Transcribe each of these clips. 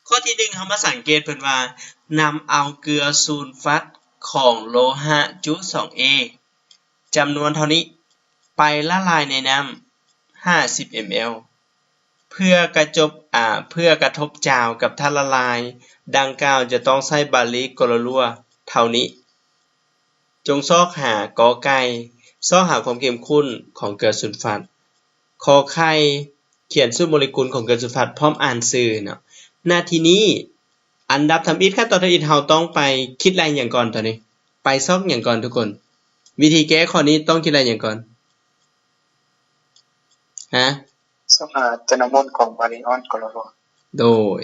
ຂໍ້ທີໜຶ່ງ ເຮົາມາສັງເກດເພິ່ນວ່າ ນຳເອົາເກືອຊູນຟັດຂອງໂລຫະຈຸສອງເອ ຈຳນວນເທົ່ານີ້ ໄປລະລາຍໃນນ້ຳຫ້າສິບເອັມແອລ ເພື່ອກະຈົບ ອາ ເພື່ອກະທົບຈາວກັບທາດລະລາຍດັ່ງກ່າວ ຈະຕ້ອງໃຊ້ບາລີກອລະລົວເທົ່ານີ້. ຈົ່ງຊອກຫາ ກ ໄກ່ ຊອກຫາຄວາມເຂັ້ມຂຸ້ນຂອງເກືອຊູນຟັດ. ຂ ໄຂ່ ຂຽນສູດໂມເລກຸນຂອງເກືອຊູນຟັດພ້ອມອ່ານຊື່ເນາະ. ນະທີນີ້ ອັນດັບທຳອິດ ຂັ້ນຕອນທຳອິດ ເຮົາຕ້ອງໄປຄິດໄລ່ຫຍັງກ່ອນຕອນນີ້? ໄປຊອກຫຍັງກ່ອນທຸກຄົນ? ວິທີແກ້ຂໍ້ນີ້ຕ້ອງຄິດໄລ່ຫຍັງກ່ອນ? ຮະ? ຊອກຫາຈຳນວນໂມນຂອງບາລີອ່ອນກອລະລົວ. ໂດຍ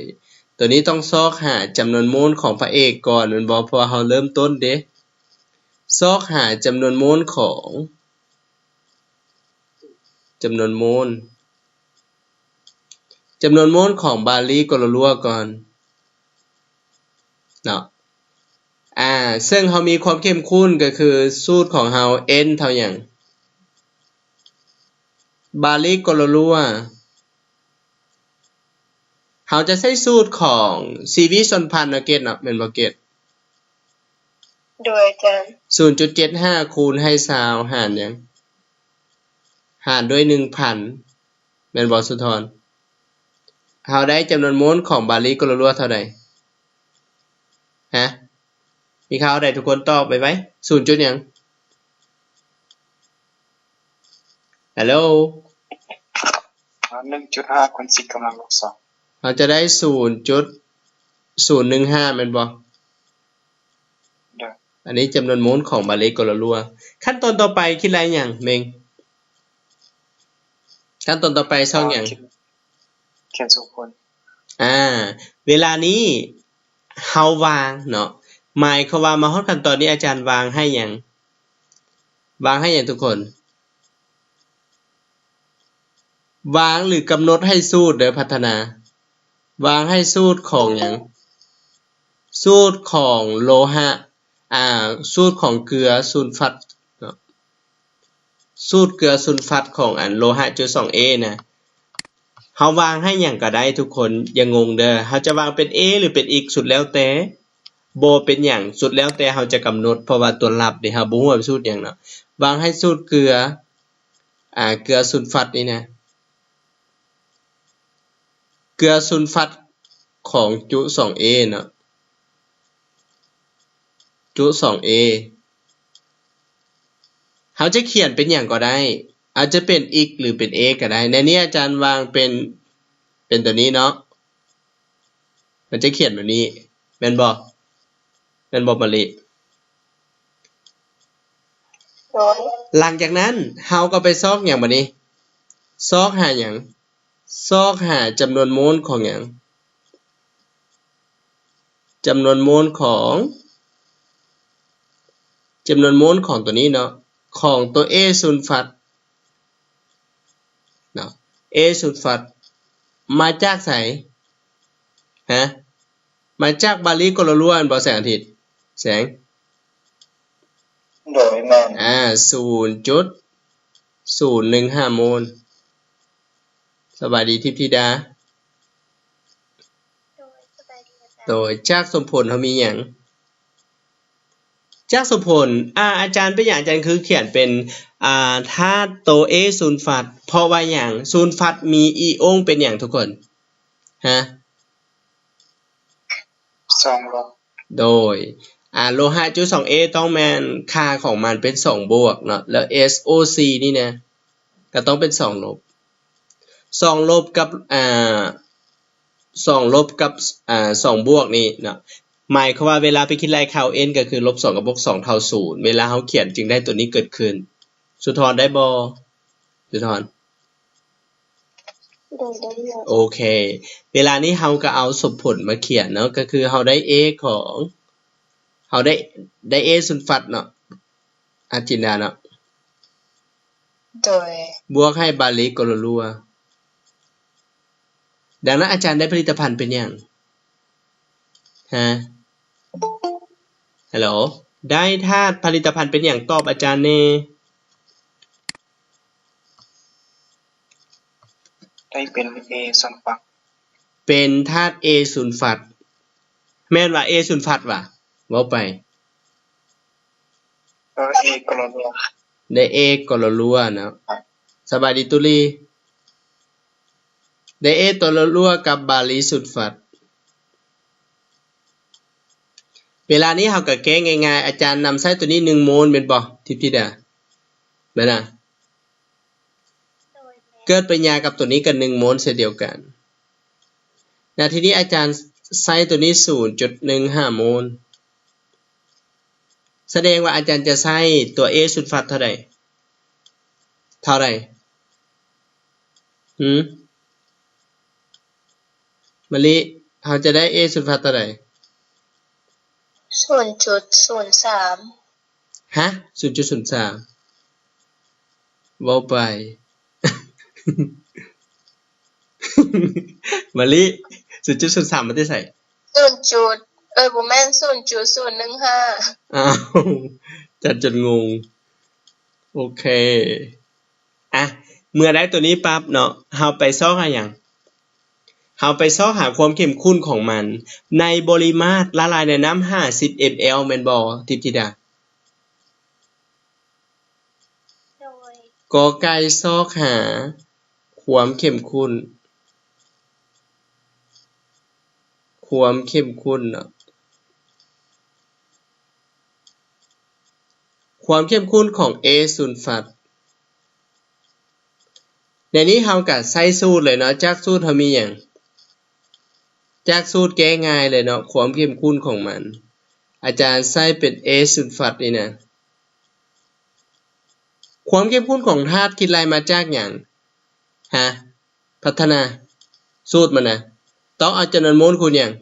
ໂຕນີ້ຕ້ອງຊອກຫາຈຳນວນໂມນຂອງພະເອກກ່ອນແມ່ນບໍ່? ເພາະວ່າເຮົາເລີ່ມຕົ້ນເດ້. ຊອກຫາຈຳນວນໂມນຂອງ ຈຳນວນໂມນ ຈຳນວນໂມນຂອງບາລີກອລະລົວກ່ອນເນາະ. ອາ ເຊິ່ງເຮົາມີຄວາມເຂັ້ມຂຸ້ນ ກໍຄືສູດຂອງເຮົາ N ເທົ່າຫຍັງ? ບາລີກອລະລົວ ເຮົາຈະໃຊ້ສູດຂອງຊີວີຊົນພັນເນາະ ເກດເນາະ ແມ່ນບໍ່ເກດ? ໂດຍອາຈານ. ສູນຈຸດເຈັດຫ້າຄູນໃຫ້ຊາວຫານຫຍັງ? ຫານດ້ວຍໜຶ່ງພັນ ແມ່ນບໍ່ສຸທອນ? ເຮົາໄດ້ຈຳນວນໂມນຂອງບາລີກອລະລົວເທົ່າໃດ? ຮະ? ມີຄາວໃດ ທຸກຄົນຕອບໄວໆ. ສູນຈຸດຫຍັງ? ຮາໂລ? ໜຶ່ງຈຸດຫ້າຄູນສິບກຳລັງລົບສອງ. ເຮົາຈະໄດ້ສູນຈຸດສູນໜຶ່ງຫ້າແມ່ນບໍ່? ໂດຍ. ອັນນີ້ຈຳນວນໂມນຂອງບາລີກອລະລົວ. ຂັ້ນຕອນຕໍ່ໄປຄິດໄລ່ຫຍັງເມັງ? ຂັ້ນຕອນຕໍ່ໄປຊອກຫຍັງ? ຂຽນ ຂຽນສົມຜົນ. ອາ ເວລານີ້ເຮົາວາງເນາະ ໝາຍຄວາມວ່າມາຮອດຂັ້ນຕອນນີ້ອາຈານວາງໃຫ້ຫຍັງ? ວາງໃຫ້ຫຍັງທຸກຄົນ? ວາງ ຫຼື ກຳນົດໃຫ້ສູດເດີ ພັດທະນາ. ວາງໃຫ້ສູດຂອງຫຍັງ? ສູດຂອງໂລຫະ ອາ ສູດຂອງເກືອຊູນຟັດເນາະ. ສູດເກືອຊູນຟັດຂອງອັນໂລຫະຈຸສອງເອນະ ເຮົາວາງໃຫ້ຫຍັງກໍໄດ້ທຸກຄົນ ຢ່າງົງເດີ. ເຮົາຈະວາງເປັນ A ຫຼື ເປັນ X ສຸດແລ້ວແຕ່ ບໍ່ເປັນຫຍັງ ສຸດແລ້ວແຕ່ເຮົາຈະກຳນົດ ເພາະວ່າຕົວລັບນີ້ເຮົາບໍ່ຮູ້ວ່າເປັນສູດຫຍັງເນາະ. ວາງໃຫ້ສູດເກືອ ອາ ເກືອຊູນຟັດນີ້ນະ ເກືອຊູນຟັດຂອງຈຸສອງເອເນາະ ຈຸສອງເອ ເຮົາຈະຂຽນເປັນຫຍັງກໍໄດ້ ອາດຈະເປັນ X ຫຼື ເປັນ A ກໍໄດ້. ໃນນີ້ອາຈານວາງເປັນ ເປັນຕົວນີ້ເນາະ ມັນຈະຂຽນແບບນີ້ ແມ່ນບໍ່? ແມ່ນບໍ່ມະລິ? ໂດຍ. ຫຼັງຈາກນັ້ນເຮົາກໍໄປຊອກຫຍັງບາດນີ້? ຊອກຫາຫຍັງ? ຊອກຫາຈຳນວນໂມນຂອງຫຍັງ? ຈຳນວນໂມນຂອງ ຈຳນວນໂມນຂອງຕົວນີ້ເນາະ ຂອງຕົວ A ຊູນຟັດເນາະ A ຊູນຟັດ ມາຈາກໃສ? ຮະ? ມາຈາກບາລີກອລະລົວແມ່ນບໍ່ ແສງອາທິດ? ແສງ? ໂດຍ ແມ່ນ. ອາ ສູນຈຸດສູນໜຶ່ງຫ້າໂມນ. ສະບາຍດີທິບທິດາ. ໂດຍ ສະບາຍດີອາຈານ. ໂດຍ ຈາກສົມຜົນເຮົາມີຫຍັງ? ຈາກສົມຜົນ ອາ ອາຈານ ເປັນຫຍັງອາຈານຄືຂຽນເປັນ ອາ ທາດໂຕ A ຊູນຟັດ? ເພາະວ່າຫຍັງ? ຊູນຟັດມີອີອົງເປັນຫຍັງທຸກຄົນ? ຮະ? ສອງລົບ. ໂດຍ ອາ ໂລຫະຈຸສອງເອ ຕ້ອງແມ່ນຄ່າຂອງມັນເປັນສອງບວກເນາະ ແລ້ວ SO ສີ່ນີ້ນະ ກໍຕ້ອງເປັນສອງລົບ. ສອງລົບກັບ ອາ ສອງລົບກັບ ອາ ສອງບວກນີ້ເນາະ ໝາຍຄວາມວ່າເວລາໄປຄິດໄລ່ຄ່າ N ກໍຄືລົບສອງກັບບວກສອງເທົ່າສູນ ເວລາເຮົາຂຽນຈຶ່ງໄດ້ຕົວນີ້ເກີດຂຶ້ນ. ສຸທອນໄດ້ບໍ່? ສຸທອນ? ໂດຍ ໄດ້ແລ້ວ. ໂອເຄ ເວລານີ້ເຮົາກໍເອົາສົມຜົນມາຂຽນເນາະ ກໍຄືເຮົາໄດ້ A ຂອງ ເຮົາໄດ້ ໄດ້ A ສູນຟັດເນາະ ອາຈິນດາເນາະ. ໂດຍ. ບວກໃຫ້ບາລີກອລະລົວ. ດັ່ງນັ້ນອາຈານໄດ້ຜະລິດຕະພັນເປັນຫຍັງ? ຮະ? ຮັລໂຫຼ ໄດ້ທາດຜະລິດຕະພັນເປັນຫຍັງ? ຕອບອາຈານແດ່. ໄດ້ເປັນ A ສ່ວນຟັດ. ເປັນທາດ A ສູນຟັດ. ແມ່ນວ່າ A ສູນຟັດຫວາ? ເວົ້າໄປ. ເອີ A ກໍລະລົວ. ໄດ້ A ກໍລະລົວເນາະ. ສະບາຍດີຕຸລີ. ໄດ້ A ຕົວລະລົວກັບບາລີສູນຟັດ. ເວລານີ້ເຮົາກໍແກ້ງ່າຍໆ, ອາຈານນຳໃຊ້ຕົວນີ້ໜຶ່ງໂມນແມ່ນບໍ່ ທິບທິດາ? ແມ່ນນະ? ເກີດປະລິຍາກັບຕົວນີ້ກໍໜຶ່ງໂມນເຊັ່ນດຽວກັນ. ນະ ທີນີ້ອາຈານໃຊ້ຕົວນີ້ສູນຈຸດໜຶ່ງຫ້າໂມນ. ສະແດງວ່າອາຈານຈະໃຊ້ຕົວ A ສູນຟັດເທົ່າໃດ? ເທົ່າໃດ? ຫື? ມະລິ, ເຮົາຈະໄດ້ A ສູນຟັດເທົ່າໃດ? ສູນຈຸດສູນສາມ. ຮະ? ສູນຈຸດສູນສາມ? ເວົ້າໄປ. ມະລິ, ສູນຈຸດສູນສາມມາແຕ່ໃສ? ສູນຈຸດ, ເອີ ບໍ່ແມ່ນ, ສູນຈຸດສູນໜຶ່ງຫ້າ. ອ້າວ, ຈັນຈົນງົງ. ໂອເຄ. ອ່ະ, ເມື່ອໄດ້ຕົວນີ້ປັບເນາະ, ເຮົາໄປຊອກຫາຫຍັງ? ເຮົາໄປຊອກຫາຄວາມເຂັ້ມຂຸ້ນຂອງມັນ ໃນບໍລິມາດລະລາຍໃນນ້ຳຫ້າສິບ mL ແມ່ນບໍ່ ທິບທິດາ? ໂດຍ. ກອໄກ່ ຊອກຫາຄວາມເຂັ້ມຂຸ້ນ, ຄວາມເຂັ້ມຂຸ້ນເນາະ, ຄວາມເຂັ້ມຂຸ້ນຂອງ A ສູນຟັດ. ໃນນີ້ເຮົາກະໃຊ້ສູດເລີຍເນາະ, ຈາກສູດເຮົາມີຫຍັງ? ຈາກສູດແກ້ງ່າຍເລີຍເນາະ, ຄວາມເຂັ້ມຂຸ້ນຂອງມັນ. ອາຈານໃຊ້ເປັນ A ສູນຟັດນີ້ນະ. ຄວາມເຂັ້ມຂຸ້ນຂອງທາດຄິດໄລ່ມາຈາກຫຍັງ? ຮະ? ພັດທະນາ, ສູດມັນນະ ຕ້ອງເອົາຈຳນວນໂມນຄູນຫຍັງ?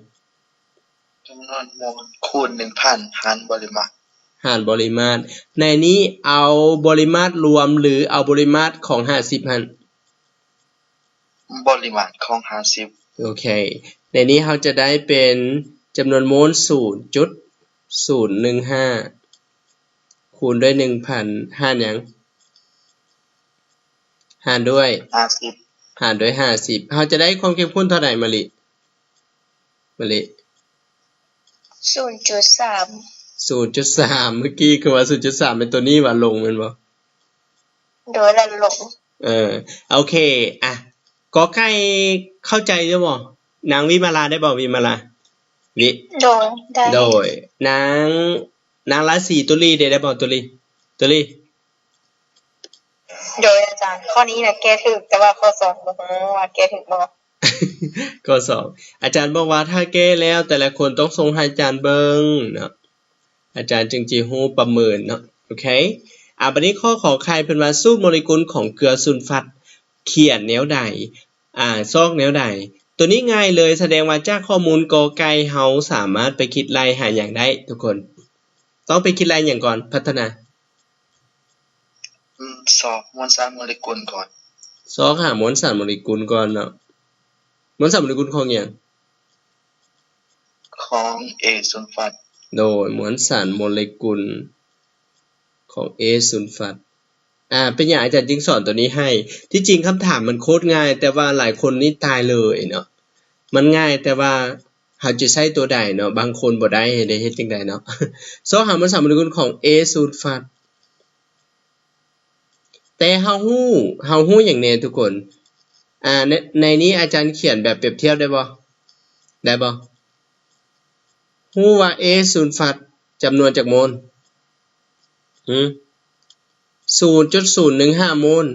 ຈຳນວນໂມນຄູນໜຶ່ງພັນ ຫານບໍລິມາດ. ຫານບໍລິມາດ. ໃນນີ້ເອົາບໍລິມາດລວມ ຫຼື ເອົາບໍລິມາດຂອງຫ້າສິບຫັ້ນ? ບໍລິມາດຂອງຫ້າສິບ. ໂອເຄ. ໃນນີ້ເຮົາຈະໄດ້ເປັນຈຳນວນໂມນສູນຈຸດສູນໜຶ່ງຫ້າ ຄູນດ້ວຍໜຶ່ງພັນ ຫານຫຍັງ? ຫານດ້ວຍ ຫ້າສິບ ຫານດ້ວຍຫ້າສິບ ເຮົາຈະໄດ້ຄວາມເຂັ້ມຂຸ້ນເທົ່າໃດ ມະລິ? ມະລິ ສູນຈຸດສາມ ສູນຈຸດສາມ ເມື່ອກີ້ຄືວ່າສູນຈຸດສາມ ແມ່ນຕົວນີ້ວ່າລົງແມ່ນບໍ່? ໂດຍ ແລ້ວລົງ. ເອີ ໂອເຄ ອ່ະ ກອໄກ່ເຂົ້າໃຈຢູ່ບໍ່? ນາງວິມາລາໄດ້ບໍ່? ວິມາລາ ວິ ໂດຍ ໄດ້ ໂດຍ ນາງ ນາງລາສີ ຕຸລີເດ້ ໄດ້ບໍ່? ຕຸລີ ຕຸລີ ໂດຍອາຈານ ຂໍ້ນີ້ນະແກ້ຖືກ ແຕ່ວ່າຂໍ້ສອງບໍ່ຮູ້ວ່າແກ້ຖືກບໍ່. ຂໍ້ສອງ ອາຈານບອກວ່າຖ້າແກ້ແລ້ວແຕ່ລະຄົນຕ້ອງສົ່ງໃຫ້ອາຈານເບິ່ງເນາະ ອາຈານຈຶ່ງຊິຮູ້ປະເມີນເນາະ. ໂອເຄ ອາ ບັດນີ້ຂໍ້ ຂໍໄຂ່ ເພິ່ນວ່າສູດໂມເລກຸນຂອງເກືອສູນຟັດຂຽນແນວໃດ? ອາ ຊອກແນວໃດ? ໂຕນີ້ງ່າຍເລີຍ ສະແດງວ່າຈາກຂໍ້ມູນ ກ ໄກ່ ເຮົາສາມາດໄປຄິດໄລ່ຫາຫຍັງໄດ້ທຸກຄົນ? ຕ້ອງໄປຄິດໄລ່ຫຍັງກ່ອນ? ພັດທະນາ ອືມ ຊອກມວນສານໂມເລກຸນກ່ອນ ຊອກຫາມວນສານໂມເລກຸນກ່ອນເນາະ. ມວນສານໂມເລກຸນຂອງຫຍັງ? ຂອງເອສູນຟັດ. ໂດຍ ມວນສານໂມເລກຸນຂອງເອສູນຟັດ. ອາ ເປັນຫຍັງອາຈານຈຶ່ງສອນໂຕນີ້ໃຫ້? ທີ່ຈິງຄຳຖາມມັນໂຄດງ່າຍ ແຕ່ວ່າຫຼາຍຄົນນີ້ຕາຍເລີຍເນາະ. ມັນງ່າຍ ແຕ່ວ່າເຮົາຈະໃຊ້ໂຕໃດເນາະ? ບາງຄົນບໍ່ໄດ້ ໄດ້ເຮັດຈັ່ງໃດເນາະ? ຊອກຫາມວນສານໂມເລກຸນຂອງເອສູນຟັດ. ແຕ່ເຮົາຮູ້ ເຮົາຮູ້ຫຍັງແດ່ທຸກຄົນ? ອາ ໃນ ໃນນີ້ອາຈານຂຽນແບບປຽບທຽບໄດ້ບໍ່? ໄດ້ບໍ່? ຮູ້ວ່າເອສູນຟັດຈຳນວນຈັກໂມນ? ຫື? ສູນຈຸດສູນໜຶ່ງຫ້າໂມນ.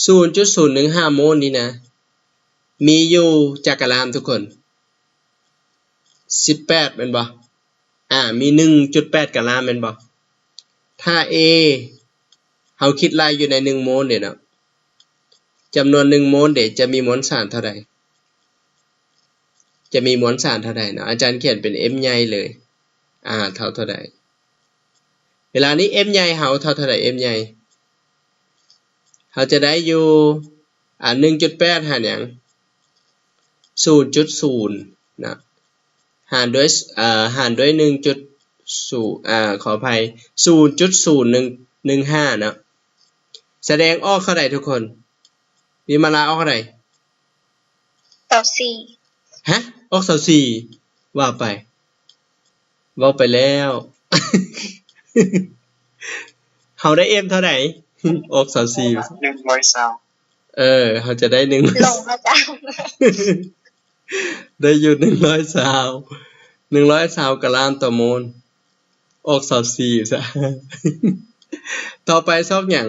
ສູນຈຸດສູນໜຶ່ງຫ້າໂມນນີ້ນະ ມີຢູ່ຈັກກະລາມທຸກຄົນ? ສິບແປດແມ່ນບໍ່? ອາ ມີໜຶ່ງຈຸດແປດກະລາມແມ່ນບໍ່? ຖ້າເອ ເຮົາຄິດໄລ່ຢູ່ໃນໜຶ່ງໂມນເດເນາະ ຈຳນວນໜຶ່ງໂມນເດ ຈະມີມວນສານເທົ່າໃດ? ຈະມີມວນສານເທົ່າໃດເນາະ? ອາຈານຂຽນເປັນເອັມໃຫຍ່ເລີຍ ອາ ເທົ່າເທົ່າໃດ? ເວລານີ້ເອັມໃຫຍ່ເຮົາເທົ່າເທົ່າໃດ? ເອັມໃຫຍ່ ເຮົາຈະໄດ້ຢູ່ ອາ ໜຶ່ງຈຸດແປດຫານຫຍັງ? ສູນຈຸດສູນນະ ຫານດ້ວຍ ເອີ ຫານດ້ວຍໜຶ່ງຈຸດສູນ ອາ ຂໍອະໄພ ສູນຈຸດສູນໜຶ່ງໜຶ່ງຫ້າເນາະ. ສະແດງອອກເທົ່າໃດທຸກຄົນ? ວິມາລາອອກເທົ່າໃດ? ຊາວສີ່. ຮະ? ອອກຊາວສີ່? ວ່າໄປ ເວົ້າໄປແລ້ວ. ເຮົາໄດ້ເອັມເທົ່າໃດ? ອອກຊາວສີ່. ໜຶ່ງຮ້ອຍຊາວ. ເອີ ເຮົາຈະໄດ້ໜຶ່ງ ລົງມາຈາກ ໄດ້ຢູ່ໜຶ່ງຮ້ອຍຊາວ ໜຶ່ງຮ້ອຍຊາວກວ່າລ້ານຕໍ່ໂມນ ອອກຊາວສີ່ຊະ. ຕໍ່ໄປຊອກຫຍັງ?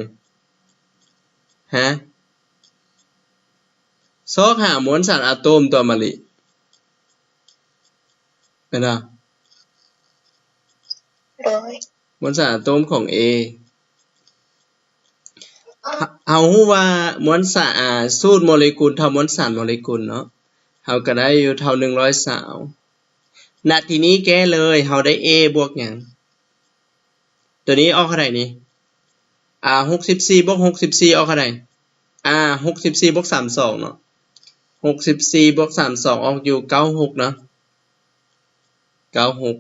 ຮະ? ຊອກຫາມວນສານອາໂຕມຕົວະມະລິ ແມ່ນບໍ່? ໂດຍ ມວນສານອາໂຕມຂອງ A ເຮົາ ເຮົາຮູ້ວ່າມວນສານ ອາ ສູດໂມເລກຸນເທົ່າມວນສານໂມເລກຸນເນາະ ເຮົາກໍໄດ້ຢູ່ເທົ່າໜຶ່ງຮ້ອຍຊາວ. ນະ ທີນີ້ແກ້ເລີຍ ເຮົາໄດ້ A ບວກຫຍັງ? ຕົວນີ້ອອກເທົ່າໃດນີ້? ອາ ຫົກສິບສີ່ບວກຫົກສິບສີ່ອອກເທົ່າໃດ? ອາ ຫົກສິບສີ່ບວກສາມສອງເນາະ ຫົກສິບສີ່ບວກສາມສອງອອກຢູ່ເກົ້າຫົກເນາະ ເກົ້າຫົກ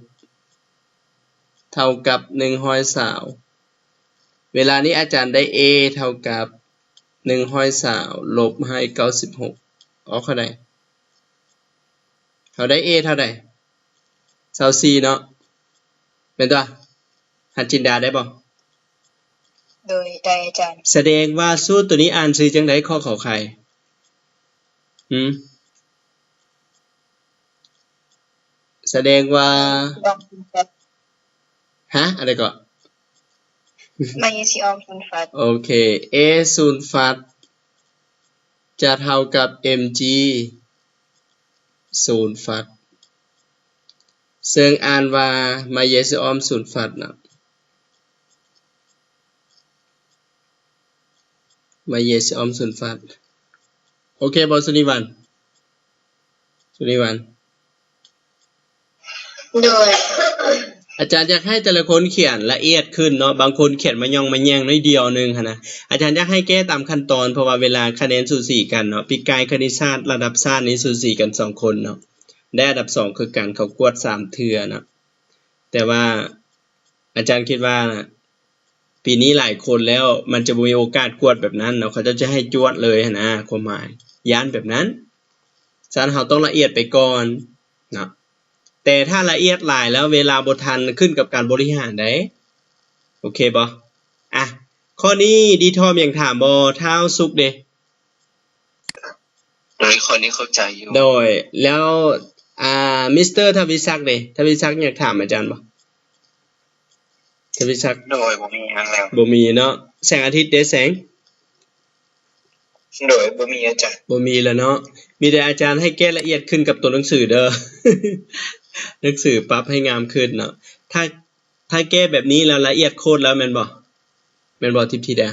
ເທົ່າກັບໜຶ່ງຮ້ອຍຊາວ. ເວລານີ້ອາຈານໄດ້ A ເທົ່າກັບໜຶ່ງຮ້ອຍຊາວ ລົບໃຫ້ເກົ້າສິບຫົກ ອອກເທົ່າໃດ? ເຮົາໄດ້ A ເທົ່າໃດ? ຊາວສີ່ເນາະ ແມ່ນຕົວະ? ຮັດຈິນດາໄດ້ບໍ່? ໂດຍ ໄດ້ອາຈານ. ສະແດງວ່າສູດຕົວນີ້ອ່ານຊື່ຈັ່ງໃດ? ຂໍ້ ຂ ໄຂ່? ຫື? ສະແດງວ່າ ຮະ? ອັນໃດເກາະ? ມາເຢຊິອອມສູນຟັດ. ໂອເຄ A ສູນຟັດ ຈະເທົ່າກັບ mg ສູນຟັດ ເຊິ່ງອ່ານວ່າມາເຢຊິອອມສູນຟັດເນາະ ມາເຢຊິອອມສູນຟັດ. ໂອເຄບໍ່ ສຸນິວັນ? ສຸນິວັນ? ໂດຍ ອາຈານຢາກໃຫ້ແຕ່ລະຄົນຂຽນລະອຽດຂຶ້ນເນາະ ບາງຄົນຂຽນມາຍ່ອງມາແຍ່ງໜ້ອຍດຽວໜຶ່ງຫັ້ນນະ. ອາຈານຢາກໃຫ້ແກ້ຕາມຂັ້ນຕອນ ເພາະວ່າເວລາຄະແນນສູສີກັນເນາະ ປີກາຍຄະນິດສາດລະດັບຊາດນີ້ສູສີກັນສອງຄົນເນາະ ໄດ້ອັນດັບສອງຄືກັນ ເຂົາກວດສາມເທື່ອເນາະ. ແຕ່ວ່າອາຈານຄິດວ່າ ປີນີ້ຫຼາຍຄົນແລ້ວ ມັນຈະບໍ່ມີໂອກາດກວດແບບນັ້ນເນາະ ເຂົາເຈົ້າຈະໃຫ້ຈວດເລີຍຫັ້ນນະ ຄວາມໝາຍ ຢ້ານແບບນັ້ນ. ສະນັ້ນເຮົາຕ້ອງລະອຽດໄປກ່ອນເນາະ ແຕ່ຖ້າລະອຽດຫຼາຍແລ້ວເວລາບໍ່ທັນ ຂຶ້ນກັບການບໍລິຫານໃດ໋ ໂອເຄບໍ່? ອ່ະ ຂໍ້ນີ້ດີທອມຫຍັງຖາມບໍ່? ທ້າວສຸກເດ? ໂດຍ ຂໍ້ນີ້ເຂົ້າໃຈຢູ່. ໂດຍ ແລ້ວ ອ່າ ມິສເຕີທະວີສັກເດ? ທະວີສັກຢາກຖາມອາຈານບໍ່? ທະວີສັກ? ໂດຍ ບໍ່ມີຫຍັງແລ້ວ. ບໍ່ມີເນາະ. ແສງອາທິດເດ ແສງ? ໂດຍ ບໍ່ມີອາຈານ. ບໍ່ມີແລ້ວເນາະ. ມີແຕ່ອາຈານໃຫ້ແກ້ລະອຽດຂຶ້ນກັບຕົວໜັງສືເດີ. ໜັງສືປັບໃຫ້ງາມຂຶ້ນເນາະ. ຖ້າ ຖ້າແກ້ແບບນີ້ແລ້ວລະອຽດໂຄດແລ້ວແມ່ນບໍ່? ແມ່ນບໍ່ ທິບທິດາ?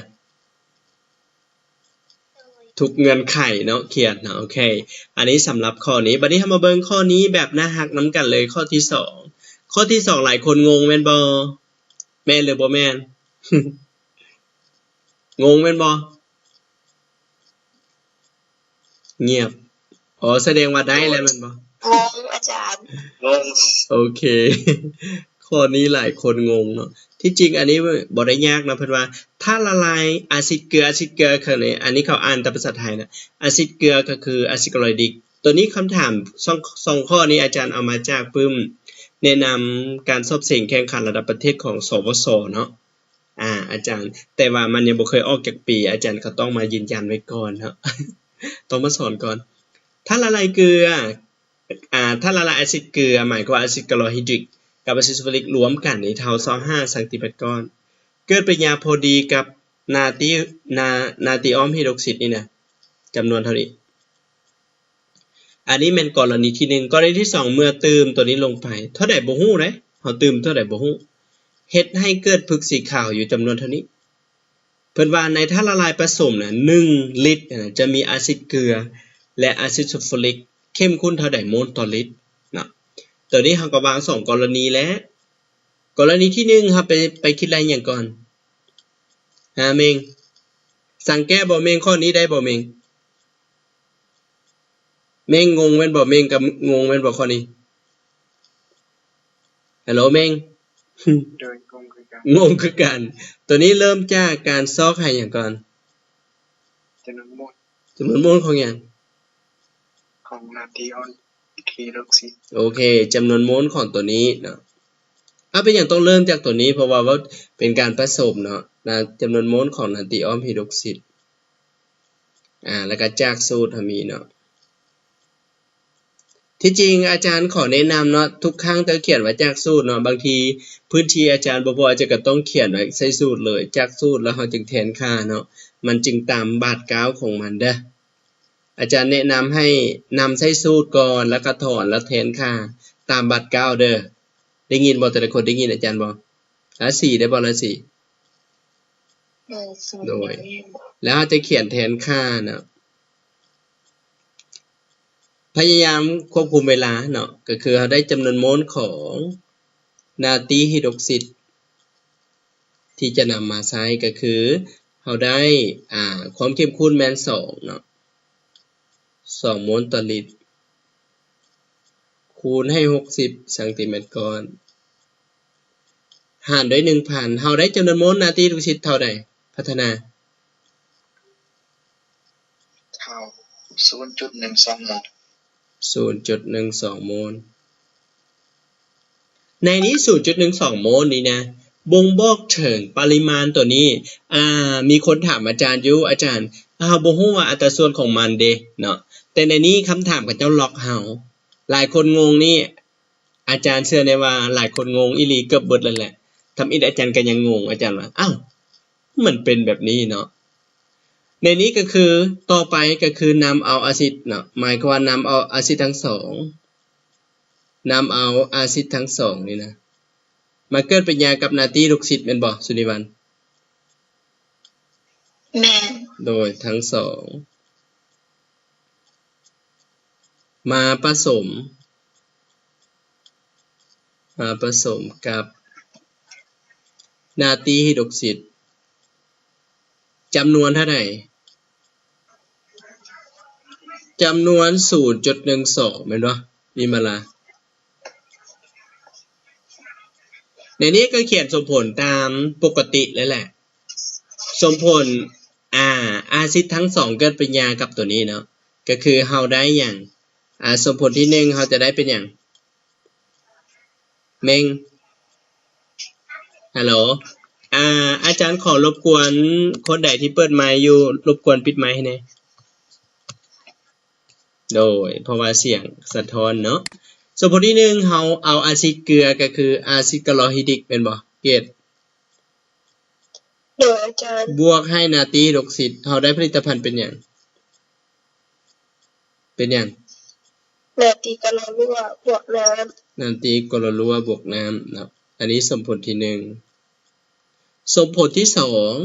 ທຸກເງື່ອນໄຂເນາະ ຂຽນເນາະ. ໂອເຄ ອັນນີ້ສຳລັບຂໍ້ນີ້. ບັດນີ້ເຮົາມາເບິ່ງຂໍ້ນີ້ແບບໜ້າຮັກນຳກັນເລີຍ. ຂໍ້ທີສອງ ຂໍ້ທີສອງ ຫຼາຍຄົນງົງແມ່ນບໍ່? ແມ່ນຫຼືບໍ່ແມ່ນ? ງົງແມ່ນບໍ່? ງຽບ. ອໍ ສະແດງວ່າໄດ້ແລ້ວແມ່ນບໍ່? ງົງ ອາຈານ. ງົງ. ໂອເຄ ຂໍ້ນີ້ຫຼາຍຄົນງົງເນາະ. ທີ່ຈິງອັນນີ້ບໍ່ໄດ້ຍາກເນາະ ເພິ່ນວ່າ ຖ້າລະລາຍອາຊິດເກືອ ອາຊິດເກືອຄື ອັນນີ້ເຂົາອ່ານຕາມພາສາໄທນະ ອາຊິດເກືອກໍຄືອາຊິດຄລໍໄຮດຣິກ. ໂຕນີ້ຄຳຖາມສອງ ສອງຂໍ້ນີ້ອາຈານເອົາມາຈາກປຶ້ມແນະນຳການສອບເສັງແຂ່ງຂັນລະດັບປະເທດຂອງ ສວສ ເນາະ. ອາ ອາຈານ ແຕ່ວ່າມັນຍັງບໍ່ເຄີຍອອກຈັກປີ ອາຈານກໍຕ້ອງມາຢືນຢັນໄວ້ກ່ອນເນາະ ຕ້ອງມາສອນກ່ອນ. ຖ້າລະລາຍເກືອ ອາ ຖ້າລະລາຍອາຊິດເກືອ ໝາຍຄວາມວ່າອາຊິດຄລໍໄຮດຣິກກັບອາຊິດຊູຟີລິກລວມກັນນີ້ເທົ່າຊາວຫ້າຊັງຕີແມັດກ້ອນ ເກີດປະຕິກິລິຍາພໍດີກັບນາຕີ ນາ ນາຕີອອມໄຮດຣອກຊິດນີ້ນະ ຈຳນວນເທົ່ານີ້. ອັນນີ້ແມ່ນກໍລະນີທີໜຶ່ງ. ກໍລະນີທີສອງ ເມື່ອຕື່ມຕົວນີ້ລົງໄປ ເທົ່າໃດບໍ່ຮູ້ເດ້ ເຮົາຕື່ມເທົ່າໃດບໍ່ຮູ້ ເຮັດໃຫ້ເກີດຜຶກສີຂາວຢູ່ຈຳນວນເທົ່ານີ້. ເພິ່ນວ່າໃນທາດລະລາຍປະສົມນະ ໜຶ່ງລິດນະ ຈະມີອາຊິດເກືອ ແລະ ອາຊິດຊູຟູຣິກເຂັ້ມຂຸ້ນເທົ່າໃດໂມນຕໍ່ລິດເນາະ. ຕົວນີ້ເຮົາກໍວາງສອງກໍລະນີແຫຼະ. ກໍລະນີທີໜຶ່ງ ເຮົາໄປ ໄປຄິດໄລ່ຫຍັງກ່ອນ? ຫາເມັງ ສັງແກ້ບໍ່ເມັງ? ຂໍ້ນີ້ໄດ້ບໍ່ເມັງ? ເມັງງົງແມ່ນບໍ່? ເມັງກໍງົງແມ່ນບໍ່ຂໍ້ນີ້? ຮັລໂຫຼ ເມັງ? ໂດຍ ງົງຄືກັນ ງົງຄືກັນ. ຕົວນີ້ເລີ່ມຈາກການຊອກຫາຫຍັງກ່ອນ? ຈຳນວນໂມນ. ຈຳນວນໂມນຂອງຫຍັງ? ຂອງນາຕີອອມຮີດອອກຊິດ. ໂອເຄ ຈຳນວນໂມນຂອງຕົວນີ້ເນາະ. ເອົາ ເປັນຫຍັງຕ້ອງເລີ່ມຈາກຕົວນີ້? ເພາະວ່າ ວ່າເປັນການປະສົມເນາະ ນະ ຈຳນວນໂມນຂອງນາຕີອອມຮີດອອກຊິດ. ອາ ແລ້ວກໍຈາກສູດເຮົາມີເນາະ. ທີ່ຈິງອາຈານຂໍແນະນຳເນາະ ທຸກຄັ້ງຕ້ອງຂຽນວ່າຈາກສູດເນາະ. ບາງທີພື້ນທີ່ອາຈານບໍ່ພໍ ອາຈານກໍຕ້ອງຂຽນໄວ້ໃສ່ສູດເລີຍ ຈາກສູດ ແລ້ວເຮົາຈຶ່ງແທນຄ່າເນາະ ມັນຈຶ່ງຕາມບາດກ້າວຂອງມັນເດີ້. ອາຈານແນະນຳໃຫ້ນຳໃສ່ສູດກ່ອນ ແລ້ວກໍຖອນ ແລ້ວແທນຄ່າຕາມບາດກ້າວເດີ້. ໄດ້ຍິນບໍ່? ແຕ່ລະຄົນໄດ້ຍິນອາຈານບໍ່? ລາສີໄດ້ບໍ່? ລາສີ ລາສີ ໂດຍ ແລ້ວເຮົາຈະຂຽນແທນຄ່າເນາະ. ພະຍາຍາມຄວບຄຸມເວລາເນາະ ກໍຄືເຮົາໄດ້ຈຳນວນໂມນຂອງນາຕີຮີດອອກຊິດ ທີ່ຈະນຳມາໃຊ້ ກໍຄືເຮົາໄດ້ ອາ ຄວາມເຂັ້ມຂຸ້ນແມ່ນສອງເນາະ ສອງໂມນຕໍ່ລິດ ຄູນໃຫ້ຫົກສິບຊັງຕີແມັດກ້ອນ ຫານດ້ວຍໜຶ່ງພັນ ເຮົາໄດ້ຈຳນວນໂມນນາຕີລູກສິດເທົ່າໃດ? ພັດທະນາ ເທົ່າສູນຈຸດໜຶ່ງສອງໂມນ ສູນຈຸດໜຶ່ງສອງໂມນ. ໃນນີ້ສູນຈຸດໜຶ່ງສອງໂມນນີ້ນະ ບົ່ງບອກເຖິງປະລິມານຕົວນີ້. ອາ ມີຄົນຖາມອາຈານຢູ່ ອາຈານ ເຮົາບໍ່ຮູ້ວ່າອັດຕາສ່ວນຂອງມັນເດເນາະ. ແຕ່ໃນນີ້ຄຳຖາມເຂົາເຈົ້າລັອກເຮົາ ຫຼາຍຄົນງົງນີ້ ອາຈານເຊື່ອແນ່ວ່າຫຼາຍຄົນງົງອີ່ຫຼີ ເກືອບເບິດແລ້ວແຫຼະ. ທຳອິດອາຈານກໍຍັງງົງ ອາຈານວ່າ ອ້າວ ມັນເປັນແບບນີ້ເນາະ. ໃນນີ້ກໍຄື ຕໍ່ໄປກໍຄືນຳເອົາອາຊິດເນາະ ໝາຍຄວາມວ່ານຳເອົາອາຊິດທັງສອງ ນຳເອົາອາຊິດທັງສອງນີ້ນະ ມາເກີດປະຕິກິລິຍາກັບນາຕີລູກສິດແມ່ນບໍ່ ສຸນິວັນ? ແມ່ນ ໂດຍ ທັງສອງ ມາປະສົມ ມາປະສົມກັບນາຕີຮີດອອກຊິດ ຈຳນວນເທົ່າໃດ? ຈຳນວນສູນຈຸດໜຶ່ງສອງ ແມ່ນບໍ່ ວິມະລາ? ໃນນີ້ກໍຂຽນສົມຜົນຕາມປົກກະຕິເລີຍແຫຼະ ສົມຜົນ ອາ ອາຊິດທັງສອງເກີດປະຕິກິລິຍາກັບຕົວນີ້ເນາະ ກໍຄືເຮົາໄດ້ຫຍັງ? ອາ ສົມຜົນທີໜຶ່ງ ເຮົາຈະໄດ້ເປັນຫຍັງ? ເມັງ ຮັລໂຫຼ ອາ ອາຈານຂໍລົບກວນ ຄົນໃດທີ່ເປີດໄມຢູ່ ລົບກວນປິດໄມໃຫ້ແດ່. ໂດຍ ເພາະວ່າສຽງສະທ້ອນເນາະ. ສົມມຸດທີໜຶ່ງ ເຮົາເອົາອາຊິດເກືອ ກໍຄືອາຊິດຄາໂລຮີດຣິກ ແມ່ນບໍ່ ເກດ? ໂດຍ ອາຈານ. ບວກໃຫ້ນາຕີຮີດອອກຊິດ ເຮົາໄດ້ຜະລິດຕະພັນເປັນຫຍັງ? ເປັນຫຍັງ? ນາຕີຄາໂລຣວບວກນ້ຳ. ນາຕີຄາໂລຣວບວກນ້ຳເນາະ. ອັນນີ້ສົມຜົນທີໜຶ່ງ. ສົມຜົນທີສອງ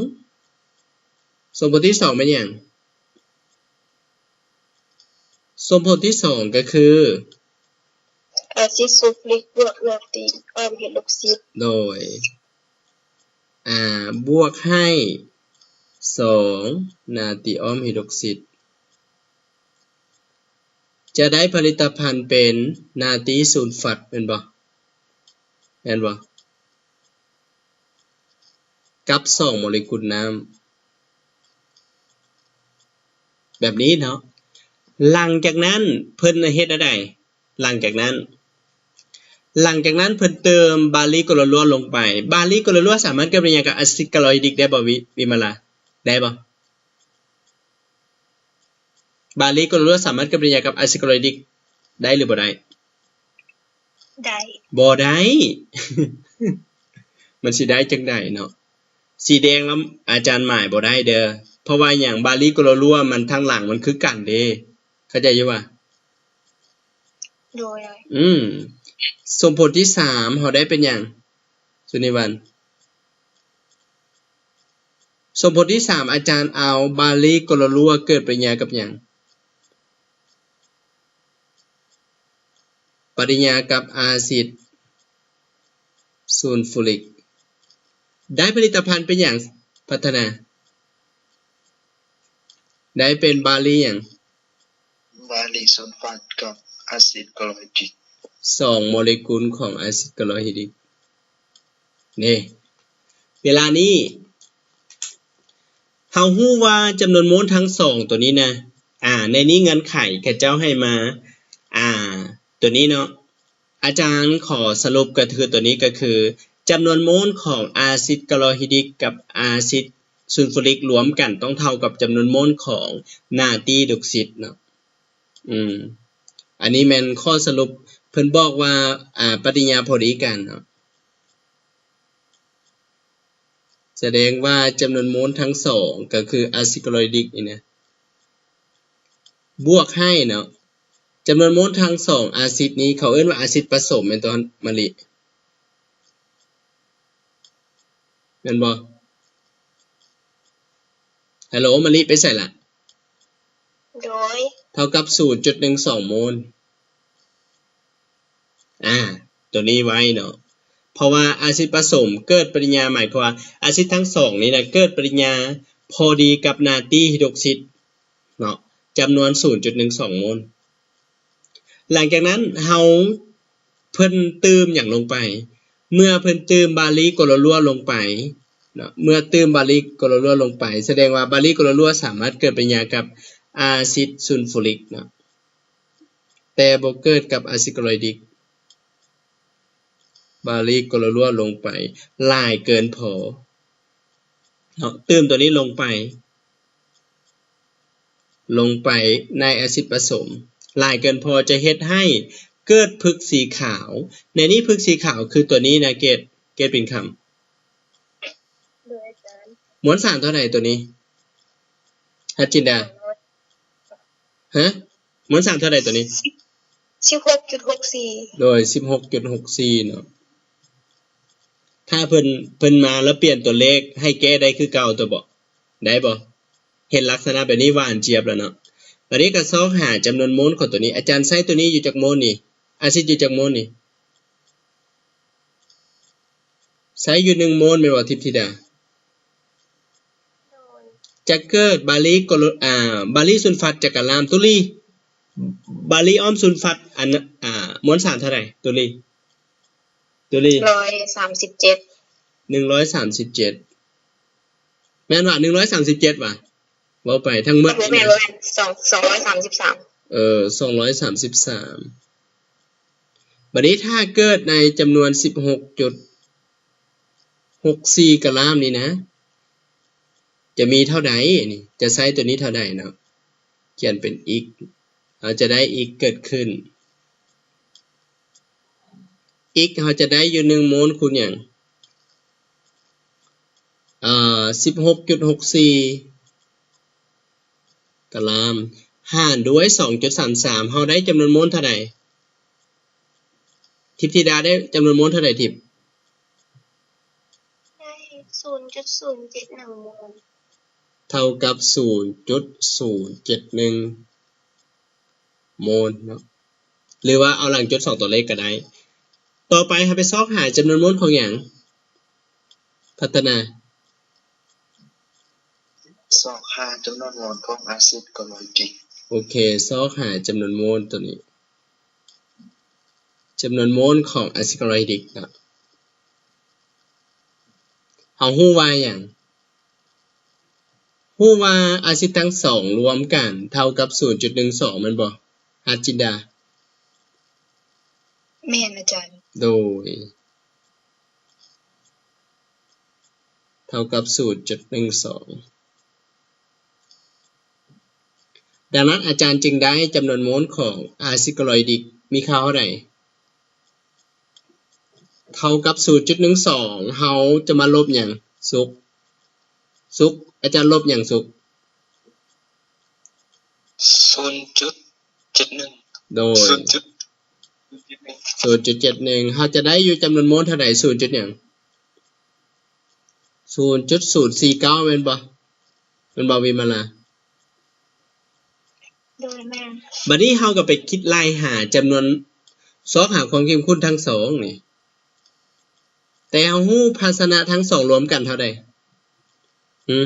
ສົມຜົນທີສອງແມ່ນຫຍັງ? ສົມຜົນທີສອງກໍຄື ອາຊິດຊູຟຣິກບວກນາຕີອອມຮີດຣອກຊິດ. ໂດຍ ອາ ບວກໃຫ້ສອງນາຕີອອມຮີດຣອກຊິດ ຈະໄດ້ຜະລິດຕະພັນເປັນນາຕີຊູນຟັດ ແມ່ນບໍ່? ແມ່ນບໍ່? ກັບສອງໂມເລກຸນນ້ຳ ແບບນີ້ເນາະ. ຫຼັງຈາກນັ້ນເພິ່ນເຮັດແນວໃດ? ຫຼັງຈາກນັ້ນ ຫຼັງຈາກນັ້ນເພິ່ນເຕີມບາລີໂຄໂຣຣວລົງໄປ. ບາລີໂຄໂຣຣວສາມາດເກີດປະຕິກິລິຍາກັບອາຊິດຄາໂລຮີດຣິກໄດ້ບໍ່ ວິ ວິມະລາ? ໄດ້ບໍ່? ບາລີໂຄໂຣຣວສາມາດເກີດປະຕິກິລິຍາກັບອາຊິດຄາໂລຮີດຣິກໄດ້ ຫຼື ບໍ່ໄດ້? ໄດ້. ບໍ່ໄດ້. ມັນຊິໄດ້ຈັ່ງໃດເນາະ? ສີແດງລະອາຈານໝາຍບໍ່ໄດ້ເດີ. ເພາະວ່າຫຍັງ? ບາລີໂຄໂຣຣວມັນທາງຫຼັງມັນຄືກັນເດ້. ເຂົ້າໃຈຢູ່ຫວາ? ໂດຍ. ອືມ ສົມຜົນທີສາມ ເຮົາໄດ້ເປັນຫຍັງ ສຸນິວັນ? ສົມຜົນທີສາມ ອາຈານເອົາບາລີໂຄໂຣຣວເກີດປະຕິກິລິຍາກັບຫຍັງ? ປະຕິກິລິຍາກັບອາຊິດຊູນຟູຣິກ ໄດ້ຜະລິດຕະພັນເປັນຫຍັງ? ພັດທະນາ ໄດ້ເປັນບາລີຫຍັງ? ບາລີຊູນຟັດກັບອາຊິດຄາໂລຮີດຣິກ ສອງໂມເລກຸນຂອງອາຊິດຄາໂລຮີດຣິກ. ນີ້ ເວລານີ້ເຮົາຮູ້ວ່າຈຳນວນໂມນທັງສອງຕົວນີ້ນະ ອາ ໃນນີ້ເງື່ອນໄຂເຂົາເຈົ້າໃຫ້ມາ ອາ ຕົວນີ້ເນາະ ອາຈານຂໍສະຫຼຸບກໍຄືຕົວນີ້ກໍຄື ຈຳນວນໂມນຂອງອາຊິດຄາໂຣຮີລິກກັບອາຊິດຊູນຟູຣິກລວມກັນຕ້ອງເທົ່າກັບຈຳນວນໂມນຂອງນາຕີຮີດຣອກຊິດເນາະ. ອືມ ອັນນີ້ແມ່ນຂໍ້ສະຫຼຸບ ເພິ່ນບອກວ່າ ອາ ປະຕິຍາພໍດີກັນເນາະ. ສະແດງວ່າຈຳນວນໂມນທັງສອງ ກໍຄືອາຊິດຄາໂຣຮີລິກນີ້ນະ ບວກໃຫ້ເນາະ ຈຳນວນໂມນທັງສອງອາຊິດນີ້ ເຂົາເອີ້ນວ່າອາຊິດປະສົມແມ່ນຕົວະ ມະລິ ແມ່ນບໍ່? ຮັລໂຫຼ ມະລິໄປໃສລະ? ໂດຍ ເທົ່າກັບສູນຈຸດໜຶ່ງສອງໂມນ. ອາ ຕົວນີ້ໄວ້ເນາະ ເພາະວ່າອາຊິດປະສົມເກີດປະຕິຍາ ໝາຍຄວາມວ່າອາຊິດທັງສອງນີ້ນະ ເກີດປະຕິຍາພໍດີກັບນາຕີຮີດຣອກຊິດເນາະ ຈຳນວນສູນຈຸດໜຶ່ງສອງໂມນ. ຫຼັງຈາກນັ້ນເຮົາ ເພິ່ນຕື່ມຫຍັງລົງໄປ? ເມື່ອເພິ່ນຕື່ມບາລີໂກໂລລົວລົງໄປເນາະ ເມື່ອຕື່ມບາລີໂກໂລລົວລົງໄປ ສະແດງວ່າບາລີໂກໂລລົວສາມາດເກີດປະຕິຍາກັບອາຊິດຊູນຟູຣິກເນາະ ແຕ່ບໍ່ເກີດກັບອາຊິດຄາໂຣຮີລິກ. ບາລີໂກໂລລົວລົງໄປຫຼາຍເກີນພໍເນາະ ຕື່ມຕົວນີ້ລົງໄປ ລົງໄປໃນອາຊິດປະສົມຫຼາຍເກີນພໍ ຈະເຮັດໃຫ້ເກີດຜຶກສີຂາວ. ໃນນີ້ຜຶກສີຂາວຄືຕົວນີ້ນະ ເກດ ເກດປິນຄຳ. ໂດຍອາຈານ ມວນສານເທົ່າໃດຕົວນີ້? ຮັດຈິນດາ ຮະ? ມວນສານເທົ່າໃດຕົວນີ້? ສິບ ສິບຫົກຈຸດຫົກສີ່ ໂດຍ ສິບຫົກຈຸດຫົກສີ່ເນາະ. ຖ້າເພິ່ນ ເພິ່ນມາແລ້ວປ່ຽນຕົວເລກໃຫ້ແກ້ໄດ້ຄືເກົ່າຕົວະບໍ່? ໄດ້ບໍ່? ເຫັນລັກສະນະແບບນີ້ຫວານຈຽບແລ້ວເນາະ. ບາດນີ້ກໍຊອກຫາຈຳນວນໂມນຂອງຕົວນີ້. ອາຈານໃຊ້ຕົວນີ້ຢູ່ຈັກໂມນນີ້? ອາຊິດຢູ່ຈັກໂມນນີ້? ໃຊ້ຢູ່ໜຶ່ງໂມນແມ່ນບໍ່ ທິບທິດາ? ໂດຍ ຈະເກີດບາລີໂກໂລ ອາ ບາລີຊູນຟັດຈະກະລາມ ຕຸລີ ບາລີອ້ອມຊູນຟັດ ອັນ ອາ ມວນສານເທົ່າໃດ ຕຸລີ? ຕຸລີ ຮ້ອຍສາມສິບເຈັດ ໜຶ່ງຮ້ອຍສາມສິບເຈັດ ແມ່ນຫວາ? ໜຶ່ງຮ້ອຍສາມສິບເຈັດຫວາ? ເວົ້າໄປທັງໝົດ ບໍ່ແມ່ນ ບໍ່ແມ່ນ ສອງ ສອງຮ້ອຍສາມສິບສາມ ເອີ ສອງຮ້ອຍສາມສິບສາມ. ບາດນີ້ຖ້າເກີດໃນຈຳນວນສິບຫົກຈຸດຫົກສີ່ກະລາມນີ້ນະ ຈະມີເທົ່າໃດ? ນີ້ ຈະໃຊ້ຕົວນີ້ເທົ່າໃດເນາະ? ຂຽນເປັນ x ເຮົາຈະໄດ້ x ເກີດຂຶ້ນ x ເຮົາຈະໄດ້ຢູ່ໜຶ່ງໂມນຄູນຫຍັງ? ເອີ ສິບຫົກຈຸດຫົກສີ່ກະລາມ ຫານດ້ວຍສອງຈຸດສາມສາມ ເຮົາໄດ້ຈຳນວນໂມນເທົ່າໃດ? ທິບທິດາໄດ້ຈຳນວນໂມນເທົ່າໃດ ທິບ? ໄດ້ສູນຈຸດສູນເຈັດໜຶ່ງໂມນ ເທົ່າກັບສູນຈຸດສູນເຈັດໜຶ່ງໂມນເນາະ ຫຼືວ່າເອົາຫຼັງຈຸດສອງຕົວເລກກໍໄດ້. ຕໍ່ໄປເຮົາໄປຊອກຫາຈຳນວນໂມນຂອງຫຍັງ? ພັດທະນາ ຊອກຫາຈຳນວນໂມນຂອງອາຊິດຄາໂຣຮີລິກ. ໂອເຄ ຊອກຫາຈຳນວນໂມນຕົວນີ້ ຈຳນວນໂມນຂອງອາຊິດຄາໂຣຮີລິກເນາະ. ເຮົາຮູ້ວ່າຫຍັງ? ຮູ້ວ່າອາຊິດທັງສອງລວມກັນເທົ່າກັບສູນຈຸດໜຶ່ງສອງແມ່ນບໍ່ ຮັດຈິນດາ? ແມ່ນອາຈານ. ໂດຍ ເທົ່າກັບສູນຈຸດໜຶ່ງສອງ. ດັ່ງນັ້ນອາຈານຈຶ່ງໄດ້ຈຳນວນໂມນຂອງອາຊິດຄາໂຣຮີລິກມີຄ່າເທົ່າໃດ? ເທົ່າກັບສູນຈຸດໜຶ່ງສອງ ເຮົາຈະມາລົບຫຍັງ? ສຸກ ສຸກ ອາຈານລົບຫຍັງສຸກ? ສູນຈຸດເຈັດໜຶ່ງ. ໂດຍ ສູນຈຸດ ສູນຈຸດເຈັດໜຶ່ງ ເຮົາຈະໄດ້ຢູ່ຈຳນວນໂມນເທົ່າໃດ? ສູນຈຸດຫຍັງ? ສູນຈຸດສູນສີ່ເກົ້າ ແມ່ນບໍ່? ແມ່ນບໍ່ ວິມາລາ? ໂດຍ ແມ່ນ. ບັດນີ້ເຮົາກໍໄປຄິດໄລ່ຫາຈຳນວນ ຊອກຫາຄວາມເຂັ້ມຂຸ້ນທັງສອງນີ້ ແຕ່ເຮົາຮູ້ພາຊະນະທັງສອງລວມກັນເທົ່າໃດ? ຫື?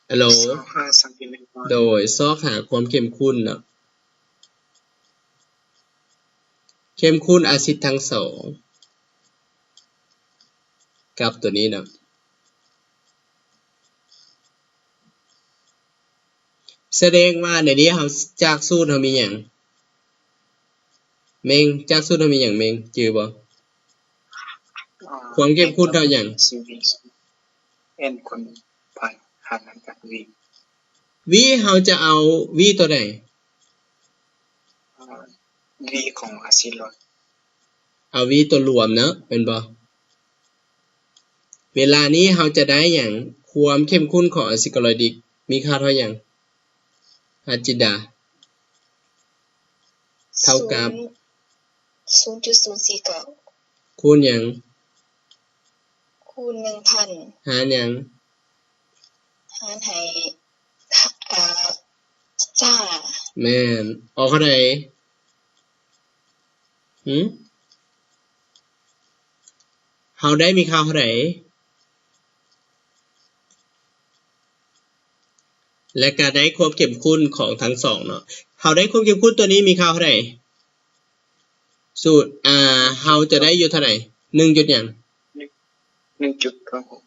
ອາໂຫຼ? ຊອກຫາສັງເກດເລັກນ້ອຍ. ໂດຍ ຊອກຫາຄວາມເຂັ້ມຂຸ້ນເນາະ ເຂັ້ມຂຸ້ນອາຊິດທັງສອງ ກັບຕົວນີ້ເນາະ. ສະແດງວ່າໃນນີ້ເຮົາ ຈາກສູດເຮົາມີຫຍັງ? ເມັງ ຈາກສູດເຮົາມີຫຍັງເມັງ? ຈື່ບໍ່? ຄວາມເຂັ້ມຂຸ້ນເທົ່າຫຍັງ? ເອັນຄູນ ພາຍ ຫານນຳກັບ V ເຮົາຈະເອົາ V ຕົວໃດ? ເອີ V ຂອງອາຊິດໂລດ. ເອົາ V ຕົວລວມເນາະ ແມ່ນບໍ່? ເວລານີ້ເຮົາຈະໄດ້ຫຍັງ? ຄວາມເຂັ້ມຂຸ້ນຂອງອາຊິດຄລໍຣິກມີຄ່າເທົ່າຫຍັງ? ອາຈິດດາ ເທົ່າກັບ ສູນຈຸດສູນສີ່ເກົ້າ ຄູນຫຍັງ? ຄູນໜຶ່ງພັນ ຫານຫຍັງ? ຫານໃຫ້ ເອີ ຊາວຫ້າ ແມ່ນ. ອອກເທົ່າໃດ? ຫື? ເຮົາໄດ້ມີຄ່າເທົ່າໃດ? ແລະກະໄດ້ຄວາມເຂັ້ມຂຸ້ນຂອງທັງສອງເນາະ. ເຮົາໄດ້ຄວາມເຂັ້ມຂຸ້ນຕົວນີ້ມີຄ່າເທົ່າໃດ? ສູດ ອ່າ ເຮົາຈະໄດ້ຢູ່ເທົ່າໃດ? ໜຶ່ງຈຸດຫຍັງ? ໜຶ່ງຈຸດເກົ້າຫົກ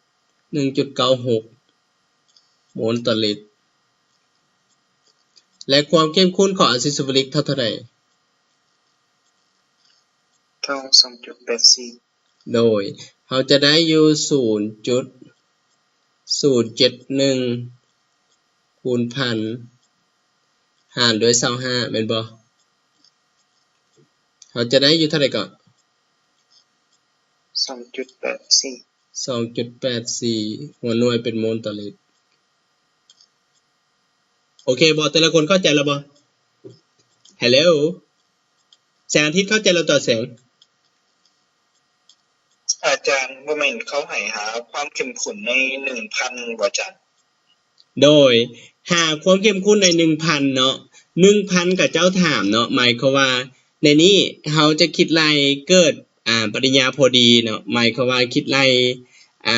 ໜຶ່ງຈຸດເກົ້າຫົກໂມນຕໍ່ລິດ. ແລະຄວາມເຂັ້ມຂຸ້ນຂອງອາຊິດຊູຟຣິກເທົ່າ ເທົ່າໃດ? ເທົ່າສອງຈຸດແປດສີ່. ໂດຍ ເຮົາຈະໄດ້ຢູ່ສູນຈຸດສູນເຈັດໜຶ່ງ ຄູນພັນ ຫານດ້ວຍຊາວຫ້າ ແມ່ນບໍ່? ເຮົາຈະໄດ້ຢູ່ເທົ່າໃດເກາະ? ສອງຈຸດແປດສີ່ ສອງຈຸດແປດສີ່ ຫົວໜ່ວຍເປັນໂມນຕໍ່ລິດ. ໂອເຄບໍ່? ແຕ່ລະຄົນເຂົ້າໃຈແລ້ວບໍ່? ຮາໂລ ແສງອາທິດ ເຂົ້າໃຈແລ້ວຕໍ່ແສງ? ອາຈານ ບໍ່ແມ່ນເຂົາໃຫ້ຫາຄວາມເຂັ້ມຂຸ້ນໃນໜຶ່ງພັນບໍ່ອາຈານ? ໂດຍ ຫາຄວາມເຂັ້ມຂຸ້ນໃນໜຶ່ງພັນເນາະ, ໜຶ່ງພັນກະເຈົ້າຖາມເນາະ, ໝາຍຄວາມວ່າໃນນີ້ເຮົາຈະຄິດໄລ່ເກີດ ອາ ປະລິນຍາພໍດີເນາະ, ໝາຍຄວາມວ່າຄິດໄລ່ ອາ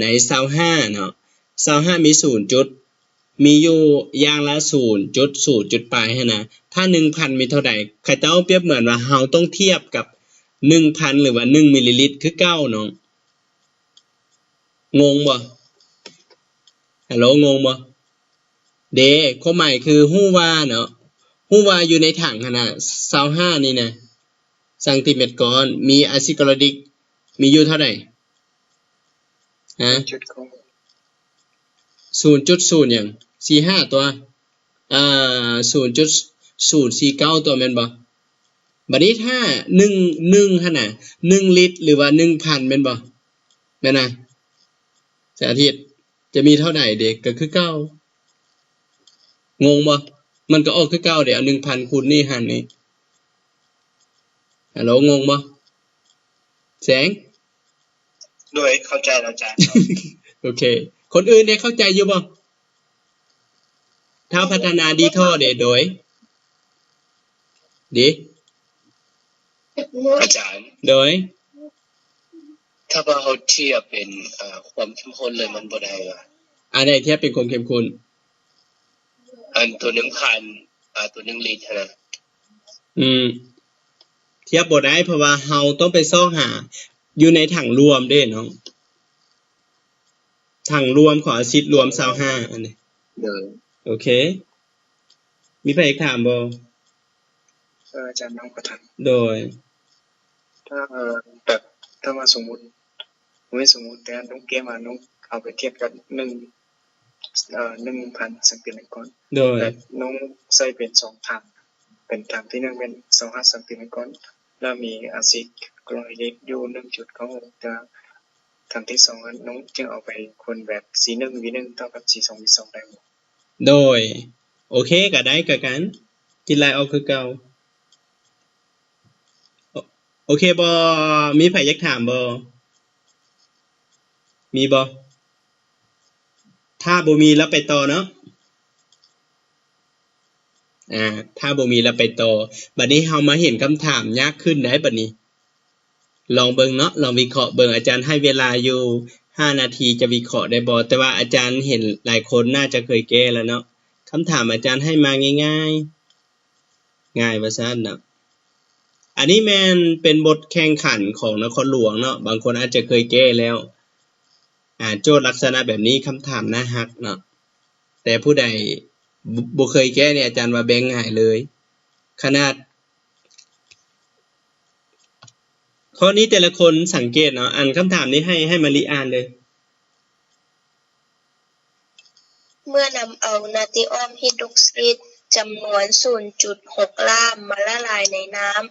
ໃນຊາວຫ້າເນາະ, ຊາວຫ້າມີສູນຈຸດ ມີຢູ່ຢ່າງລະສູນຈຸດສູນຈຸດປາຍຫັ້ນນະ, ຖ້າໜຶ່ງພັນມີເທົ່າໃດ? ເຂົາເຈົ້າປຽບເໝືອນວ່າເຮົາຕ້ອງທຽບກັບໜຶ່ງພັນ ຫຼືວ່າໜຶ່ງມິລລີລິດຄືເກົ່າເນາະ. ງົງບໍ່? ຮາໂລ ງົງບໍ່? ເດ້ ຄວາມໝາຍຄືຮູ້ວ່າເນາະ, ຮູ້ວ່າຢູ່ໃນຖັງຫັ້ນນະ ຊາວຫ້ານີ້ນະ ຊັງຕີແມັດກ້ອນ ມີອາຊິດຄລໍຣິກ ມີຢູ່ເທົ່າໃດ? ຮະ? ສູນຈຸດສູນຫຍັງ? ສີ່ຫ້າຕົວະ? ອ່າ ສູນຈຸດສູນສີ່ເກົ້າຕົວະແມ່ນບໍ່? ບາດນີ້ຖ້າໜຶ່ງ ໜຶ່ງຫັ້ນນະ ໜຶ່ງລິດ ຫຼືວ່າໜຶ່ງພັນແມ່ນບໍ່? ແມ່ນນະ ສາທິດ ຈະມີເທົ່າໃດເດ? ກະຄືເກົ່າ. ງົງບໍ່? ມັນກະອອກຄືເກົ່າເດ, ເອົາໜຶ່ງພັນຄູນນີ້ຫານນີ້. ຮາໂລ ງົງບໍ່? ແສງ? ໂດຍ ເຂົ້າໃຈແລ້ວອາຈານ. ໂອເຄ ຄົນອື່ນເດ ເຂົ້າໃຈຢູ່ບໍ່? ທ້າວພັດທະນາດີທໍ່ເດ ໂດຍ ດີ ອາຈານ ໂດຍ ຖ້າວ່າເຮົາທຽບເປັນ ເອີ ຄວາມເຂັ້ມຂຸ້ນເລີຍມັນບໍ່ໄດ້ຫວາ? ອັນໃດທຽບເປັນຄວາມເຂັ້ມຂຸ້ນ? ອັນຕົວໜຶ່ງພັນ ອາ ຕົວໜຶ່ງລິດຫັ້ນນະ. ອືມ ທຽບບໍ່ໄດ້ ເພາະວ່າເຮົາຕ້ອງໄປຊອກຫາຢູ່ໃນຖັງລວມເດ້ນ້ອງ, ຖັງລວມຂອງອາຊິດລວມຊາວຫ້າອັນນີ້. ໂດຍ ໂອເຄ ມີໃຜຢາກຖາມບໍ່? ເອີ ອາຈານ ນ້ອງຂໍຖາມ. ໂດຍ ຖ້າ ເອີ ແບບ ຖ້າວ່າສົມມຸດ ບໍ່ແມ່ນສົມມຸດ ແຕ່ນ້ອງເກມວ່ານ້ອງເອົາໄປທຽບກັບໜຶ່ງ ເອີ ໜຶ່ງພັນຊັງຕີແມັດກ້ອນ ໂດຍ ແລະ ນ້ອງໃສ່ເປັນສອງຖັງ ເປັນຖັງທີໜຶ່ງແມ່ນຊາວຫ້າຊັງຕີແມັດກ້ອນ ແລ້ວມີອາຊິດຄລໍລິກຢູ່ໜຶ່ງຈຸດເກົ້າຫົກ ແຕ່ຖັງທີສອງນັ້ນນ້ອງຈຶ່ງເອົາໄປຄູນແບບ ຊີໜຶ່ງ ວີໜຶ່ງ ເທົ່າກັບ ຊີສອງ ວີສອງ ໄດ້ບໍ່? ໂດຍ ໂອເຄ ກະໄດ້ຄືກັນ ຄິດໄລ່ອອກຄືເກົ່າ. ໂອ ໂອເຄບໍ່? ມີໃຜຢາກຖາມບໍ່? ມີບໍ່? ຖ້າບໍ່ມີລະໄປຕໍ່ເນາະ. ອາ ຖ້າບໍ່ມີລະໄປຕໍ່. ບາດນີ້ເຮົາມາເຫັນຄຳຖາມຍາກຂຶ້ນໄດ໋ບາດນີ້. ລອງເບິ່ງເນາະ, ລອງວິເຄາະເບິ່ງ. ອາຈານໃຫ້ເວລາຢູ່ຫ້ານາທີ ຈະວິເຄາະໄດ້ບໍ່? ແຕ່ວ່າອາຈານເຫັນຫຼາຍຄົນໜ້າຈະເຄີຍແກ້ແລ້ວເນາະ. ຄຳຖາມອາຈານໃຫ້ມາງ່າຍໆ ງ່າຍວ່າຊັ້ນເນາະ. ອັນນີ້ແມ່ນເປັນບົດແຂ່ງຂັນຂອງນະຄອນຫຼວງເນາະ, ບາງຄົນອາດຈະເຄີຍແກ້ແລ້ວ. ອາ ໂຈດລັກສະນະແບບນີ້ ຄຳຖາມໜ້າຮັກເນາະ, ແຕ່ຜູ້ໃດ ບໍ່ ບໍ່ເຄີຍແກ້ນີ້ ອາຈານວ່າແບ່ງງ່າຍເລີຍ. ຂະໜາດຂໍ້ນີ້ແຕ່ລະຄົນສັງເກດເນາະ, ອັນຄຳຖາມນີ້ໃຫ້ ໃຫ້ມາລິອ່ານເລີຍ. ເມື່ອນຳເອົານາຕີອອມຮີດຣອກຊິດຈຳນວນສູນຈຸດຫົກກຣາມມາລະລາຍໃນນ້ຳ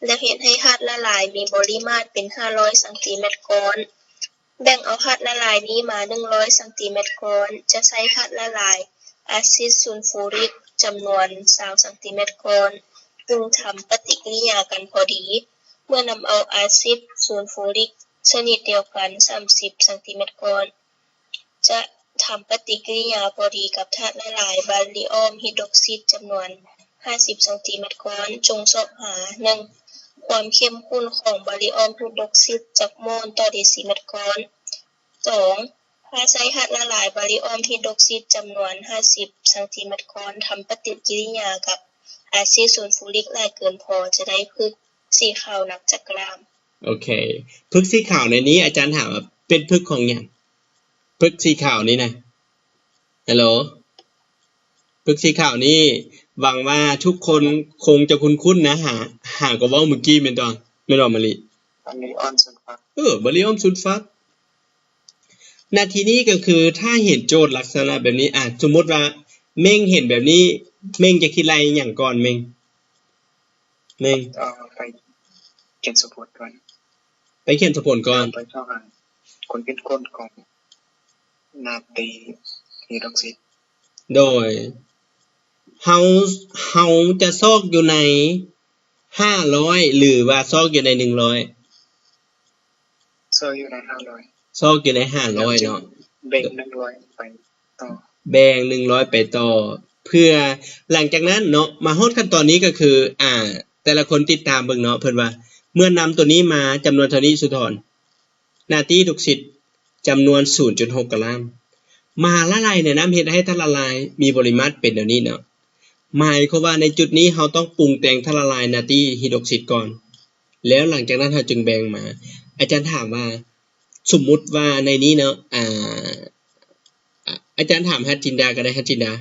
ແລ້ວເຮັດໃຫ້ທາດລະລາຍມີບໍລິມາດເປັນຫ້າຮ້ອຍຊັງຕີແມັດກ້ອນ, ແບ່ງເອົາທາດລະລາຍນີ້ມາໜຶ່ງຮ້ອຍຊັງຕີແມັດກ້ອນ, ຈະໃຊ້ທາດລະລາຍອາຊິດຊູນຟູຣິກຈຳນວນຊາວຊັງຕີແມັດກ້ອນ, ຈຶ່ງທຳປະຕິກິລິຍາກັນພໍດີ. ເມື່ອນຳເອົາອາຊິດຊູນຟູຣິກຊະນິດດຽວກັນສາມສິບຊັງຕີແມັດກ້ອນ ຈະທຳປະຕິກິລິຍາພໍດີກັບທາດລະລາຍບາຣິອອມຮີດຣອກຊິດຈຳນວນຫ້າສິບຊັງຕີແມັດກ້ອນ. ຈົ່ງຊອກຫາ ໜຶ່ງ ຄວາມເຂັ້ມຂຸ້ນຂອງບາຣິອອມຮີດຣອກຊິດຈັກໂມນຕໍ່ເດຊິແມັດກ້ອນ. ສອງ ຖ້າໃຊ້ທາດລະລາຍບາຣິອອມຮີດຣອກຊິດຈຳນວນຫ້າສິບຊັງຕີແມັດກ້ອນ ທຳປະຕິກິລິຍາກັບອາຊິດຊູນຟູຣິກຫຼາຍເກີນພໍ ຈະໄດ້ພຶກສີຂາວໜັກຈັກກຣາມ. ໂອເຄ ພຶກສີຂາວໃນນີ້ອາຈານຖາມວ່າເປັນພຶກຂອງຫຍັງ? ພຶກສີຂາວນີ້ນະ ຮັລໂຫຼ ພຶກສີຂາວນີ້ ຫວັງວ່າທຸກຄົນຄົງຈະຄຸ້ນໆນະ ຫາ ຫາກໍເວົ້າມື້ກີ້ແມ່ນຕົວະ ແມ່ນບໍ່ມະລິ? ບາຣິອອມຊູນຟາດ. ເອີ ບາຣິອອມຊູນຟາດ. ນາທີນີ້ກໍຄືຖ້າເຫັນໂຈດລັກສະນະແບບນີ້ ອາ ສົມມຸດວ່າເມັ້ງເຫັນແບບນີ້ ເມັ້ງຈະຄິດໄລ່ຫຍັງກ່ອນເມັ້ງ? ເມັ້ງ ເອີ ໄປຂຽນສົມຜົນກ່ອນ ໄປຂຽນສົມຜົນກ່ອນ ໄປຊອກຫາຄວາມເຂັ້ມຂຸ້ນຂອງນາຕີຮີດຣອກຊິດ. ໂດຍ ເຮົາ ເຮົາຈະຊອກຢູ່ໃນຫ້າຮ້ອຍ ຫຼືວ່າຊອກຢູ່ໃນໜຶ່ງຮ້ອຍ? ຊອກຢູ່ໃນຫ້າຮ້ອຍ. ຊອກຢູ່ໃນຫ້າຮ້ອຍເນາະ ແບ່ງໜຶ່ງຮ້ອຍໄປຕໍ່ ແບ່ງໜຶ່ງຮ້ອຍໄປຕໍ່ ເພື່ອຫຼັງຈາກນັ້ນເນາະ ມາຮອດຂັ້ນຕອນນີ້ກໍຄື ອ່າ ແຕ່ລະຄົນຕິດຕາມເບິ່ງເນາະ ເພິ່ນວ່າເມື່ອນຳຕົວນີ້ມາຈຳນວນເທົ່ານີ້ ສຸທອນ ນາຕີຮີດຣອກຊິດຈຳນວນສູນຈຸດຫົກກຣາມ ມາລະລາຍໃນນ້ຳ ເຮັດໃຫ້ທາດລະລາຍມີປະລິມາດເປັນແນວນີ້ເນາະ. ໝາຍຄວາມວ່າໃນຈຸດນີ້ເຮົາຕ້ອງປຸງແຕ່ງທາດລະລາຍນາຕີຮີດຣອກຊິດກ່ອນ ແລ້ວຫຼັງຈາກນັ້ນເຮົາຈຶ່ງແບ່ງມາ. ອາຈານຖາມວ່າ ສົມມຸດວ່າໃນນີ້ເນາະ ອາ ອາ ອາຈານຖາມຮັດຈິນດາກໍໄດ້ ຮັດຈິນດາ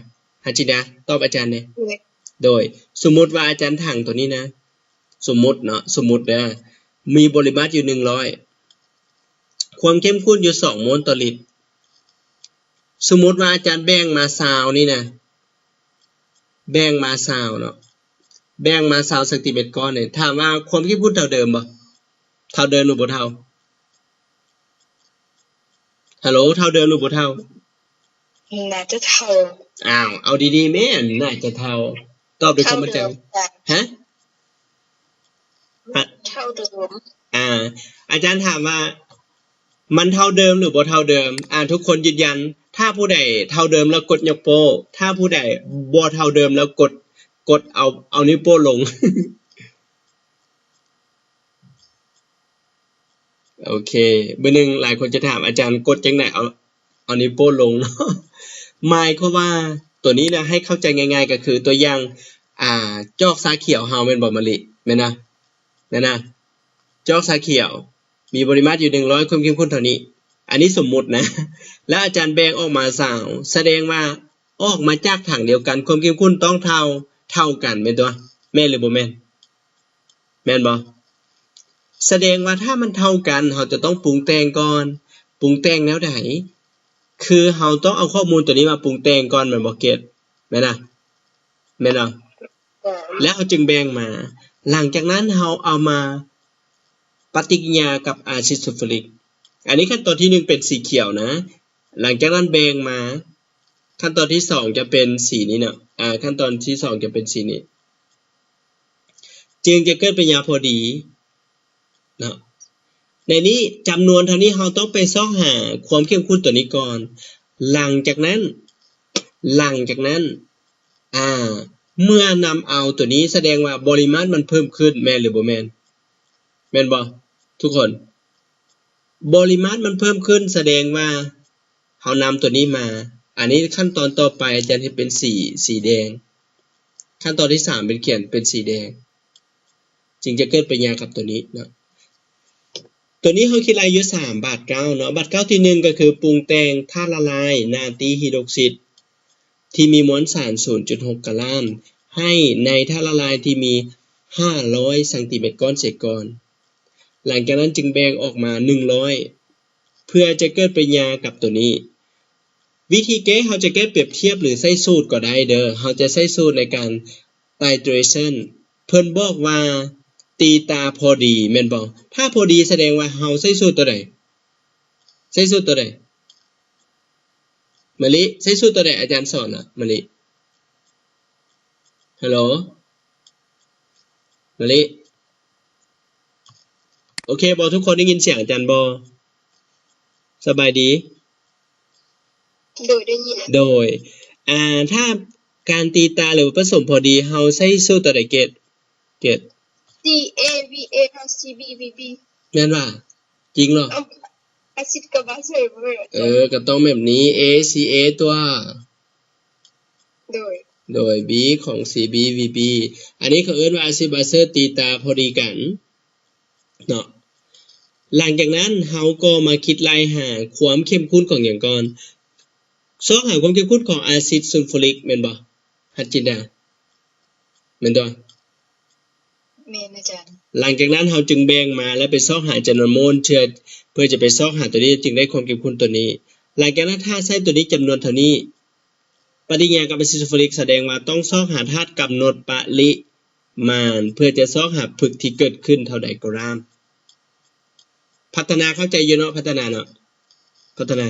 ຮັດຈິນດາ ຕອບອາຈານແດ່. ໂດຍ ໂດຍ ສົມມຸດວ່າອາຈານຖັງຕົວນີ້ນະ ສົມມຸດເນາະ ສົມມຸດເດີ ມີບໍລິມາດຢູ່ໜຶ່ງຮ້ອຍ ຄວາມເຂັ້ມຂຸ້ນຢູ່ສອງໂມນຕໍ່ລິດ. ສົມມຸດວ່າອາຈານແບ່ງມາຊາວນີ້ນະ ແບ່ງມາຊາວເນາະ ແບ່ງມາຊາວຊັງຕີແມັດກ້ອນນີ້ ຖາມວ່າຄວາມເຂັ້ມຂຸ້ນເທົ່າເດີມບໍ່? ເທົ່າເດີມຫຼືບໍ່ເທົ່າ? ຮັລໂຫຼ ເທົ່າເດີມຫຼືບໍ່ເທົ່າ? ໜ້າຈະເທົ່າ. ອ້າວ ເອົາດີໆແມ່ນ ໜ້າຈະເທົ່າ. ຕອບດ້ວຍຄວາມໝັ້ນໃຈ. ເທົ່າເດີມ. ຮະ? ເທົ່າເດີມ. ອາ ອາຈານຖາມວ່າ ມັນເທົ່າເດີມຫຼືບໍ່ເທົ່າເດີມ? ອາ ທຸກຄົນຢືນຢັນ. ຖ້າຜູ້ໃດເທົ່າເດີມແລ້ວກົດຍົກໂປ້, ຖ້າຜູ້ໃດບໍ່ເທົ່າເດີມແລ້ວກົດ ກົດເອົາ ເອົານິ້ວໂປ້ລົງ. ໂອເຄ ເບີໜຶ່ງ ຫຼາຍຄົນຈະຖາມອາຈານກົດຈັ່ງໃດ ເອົາ ເອົານິ້ວໂປ້ລົງເນາະ. ໝາຍຄວາມວ່າຕົວນີ້ນະ ໃຫ້ເຂົ້າໃຈງ່າຍໆ ກໍຄືຕົວຢ່າງ ອ່າ ຈອກຊາຂຽວເຮົາແມ່ນບໍ່ ມະລິ? ແມ່ນນະ? ແມ່ນນະ? ຈອກຊາຂຽວ ມີປະລິມາດຢູ່ໜຶ່ງຮ້ອຍ ຄວາມເຂັ້ມຂຸ້ນເທົ່ານີ້. ອັນນີ້ສົມມຸດນະ ແລ້ວອາຈານແບ່ງອອກມາຊາວ ສະແດງວ່າອອກມາຈາກຖັງດຽວກັນ ຄວາມເຂັ້ມຂຸ້ນຕ້ອງເທົ່າ ເທົ່າກັນແມ່ນຕົວະ? ແມ່ນຫຼືບໍ່ແມ່ນ? ແມ່ນບໍ່? ສະແດງວ່າຖ້າມັນເທົ່າກັນ ເຮົາຈະຕ້ອງປຸງແຕ່ງກ່ອນ. ປຸງແຕ່ງແນວໃດ? ຄືເຮົາຕ້ອງເອົາຂໍ້ມູນຕົວນີ້ມາປຸງແຕ່ງກ່ອນແມ່ນບໍ່ ເກດ? ແມ່ນນະ? ແມ່ນບໍ່? ແລ້ວເຮົາຈຶ່ງແບ່ງມາ. ຫຼັງຈາກນັ້ນເຮົາເອົາມາປະຕິກິລິຍາກັບອາຊິດຊູນຟູຣິກ. ອັນນີ້ຂັ້ນຕອນທີໜຶ່ງເປັນສີຂຽວນະ. ຫຼັງຈາກນັ້ນແບ່ງມາ ຂັ້ນຕອນທີສອງຈະເປັນສີນີ້ເນາະ. ອາ ຂັ້ນຕອນທີສອງຈະເປັນສີນີ້. ຈຶ່ງຈະເກີດປະຕິກິລິຍາພໍດີເນາະ. ໃນນີ້ຈຳນວນເທົ່ານີ້ ເຮົາຕ້ອງໄປຊອກຫາຄວາມເຂັ້ມຂຸ້ນຕົວນີ້ກ່ອນ. ຫຼັງຈາກນັ້ນ ຫຼັງຈາກນັ້ນ ອາ ເມື່ອນຳເອົາຕົວນີ້ ສະແດງວ່າບໍລິມາດມັນເພີ່ມຂຶ້ນ ແມ່ນຫຼືບໍ່ແມ່ນ? ແມ່ນບໍ່ທຸກຄົນ? ບໍລິມາດມັນເພີ່ມຂຶ້ນ ສະແດງວ່າ ເຮົານຳຕົວນີ້ມາ. ອັນນີ້ຂັ້ນຕອນຕໍ່ໄປ ອາຈານເຮັດເປັນສີ ສີແດງ. ຂັ້ນຕອນທີສາມເປັນຂຽນເປັນສີແດງ ຈຶ່ງຈະເກີດປະຕິກິລິຍາກັບຕົວນີ້ເນາະ. ຕົວນີ້ເຮົາຄິດໄລ່ຢູ່ສາມບາດກ້າວເນາະ. ບາດກ້າວທີໜຶ່ງກໍຄືປຸງແຕ່ງທາດລະລາຍນາຕີຮີດຣອກຊິດ. ທີ່ມີມວນສານສູນຈຸດຫົກກຣາມ ໃຫ້ໃນທາດລະລາຍທີ່ມີຫ້າຮ້ອຍຊັງຕີແມັດກ້ອນເສຍກ່ອນ. ຫຼັງຈາກນັ້ນຈຶ່ງແບ່ງອອກມາໜຶ່ງຮ້ອຍ ເພື່ອຈະເກີດປະຕິກິລິຍາກັບໂຕນີ້. ວິທີແກ້ ເຮົາຈະແກ້ປຽບທຽບ ຫຼື ໃຊ້ສູດກໍໄດ້ເດີ. ເຮົາຈະໃຊ້ສູດໃນການ titration. ເພິ່ນບອກວ່າຕີຕາພໍດີແມ່ນບໍ່? ຖ້າພໍດີສະແດງວ່າເຮົາໃຊ້ສູດໂຕໃດ? ໃຊ້ສູດໂຕໃດ? ມະລິ ໃຊ້ສູດໂຕໃດ? ອາຈານສອນນະ ມະລິ. ຮັລໂຫຼ ມະລິ ໂອເຄບໍ່? ທຸກຄົນໄດ້ຍິນສຽງອາຈານບໍ່? ສະບາຍດີ? ໂດຍ ໄດ້ຍິນ. ໂດຍ ອ່າ ຖ້າການຕີຕາ ຫຼືວ່າປະສົມພໍດີ ເຮົາໃຊ້ສູດໂຕໃດເກດ? ເກດ ຊີ ເອ ວີ ເອ ເທົ່າ ຊີ ບີ ວີ ບີ ແມ່ນວ່າ? ຈິງເນາະ? ອາຊິດກັບບາເຊີ ເອີ ກໍຕ້ອງແບບນີ້ ເອ ຊີ ເອ ຕົວະ. ໂດຍ ໂດຍ ບີ ຂອງ ຊີ ບີ ວີ ບີ ອັນນີ້ເຂົາເອີ້ນວ່າອາຊິດບາເຊີຕີຕາພໍດີກັນເນາະ. ຫຼັງຈາກນັ້ນເຮົາກໍມາຄິດໄລ່ຫາຄວາມເຂັ້ມຂຸ້ນຂອງຫຍັງກ່ອນ? ຊອກຫາຄວາມເຂັ້ມຂຸ້ນຂອງອາຊິດຊູນຟູຣິກແມ່ນບໍ່ ຮັດຈິນດາ? ແມ່ນຕົວະ? ແມ່ນອາຈານ. ຫຼັງຈາກນັ້ນເຮົາຈຶ່ງແບ່ງມາ ແລະ ໄປຊອກຫາຈຳນວນໂມນ ເພື່ອ ເພື່ອຈະໄປຊອກຫາຕົວນີ້ ຈຶ່ງໄດ້ຄວາມເຂັ້ມຂຸ້ນຕົວນີ້. ຫຼັງຈາກນັ້ນ ຖ້າໃຊ້ຕົວນີ້ຈຳນວນເທົ່ານີ້ ປະຕິກິລິຍາກັບອາຊິດຊູນຟູຣິກ ສະແດງວ່າຕ້ອງຊອກຫາທາດກຳນົດປະລິມານ ເພື່ອຈະຊອກຫາພຶກທີ່ເກີດຂຶ້ນເທົ່າໃດກໍຕາມ. ພັດທະນາເຂົ້າໃຈຢູ່ເນາະ ພັດທະນາເນາະ ພັດທະນາ.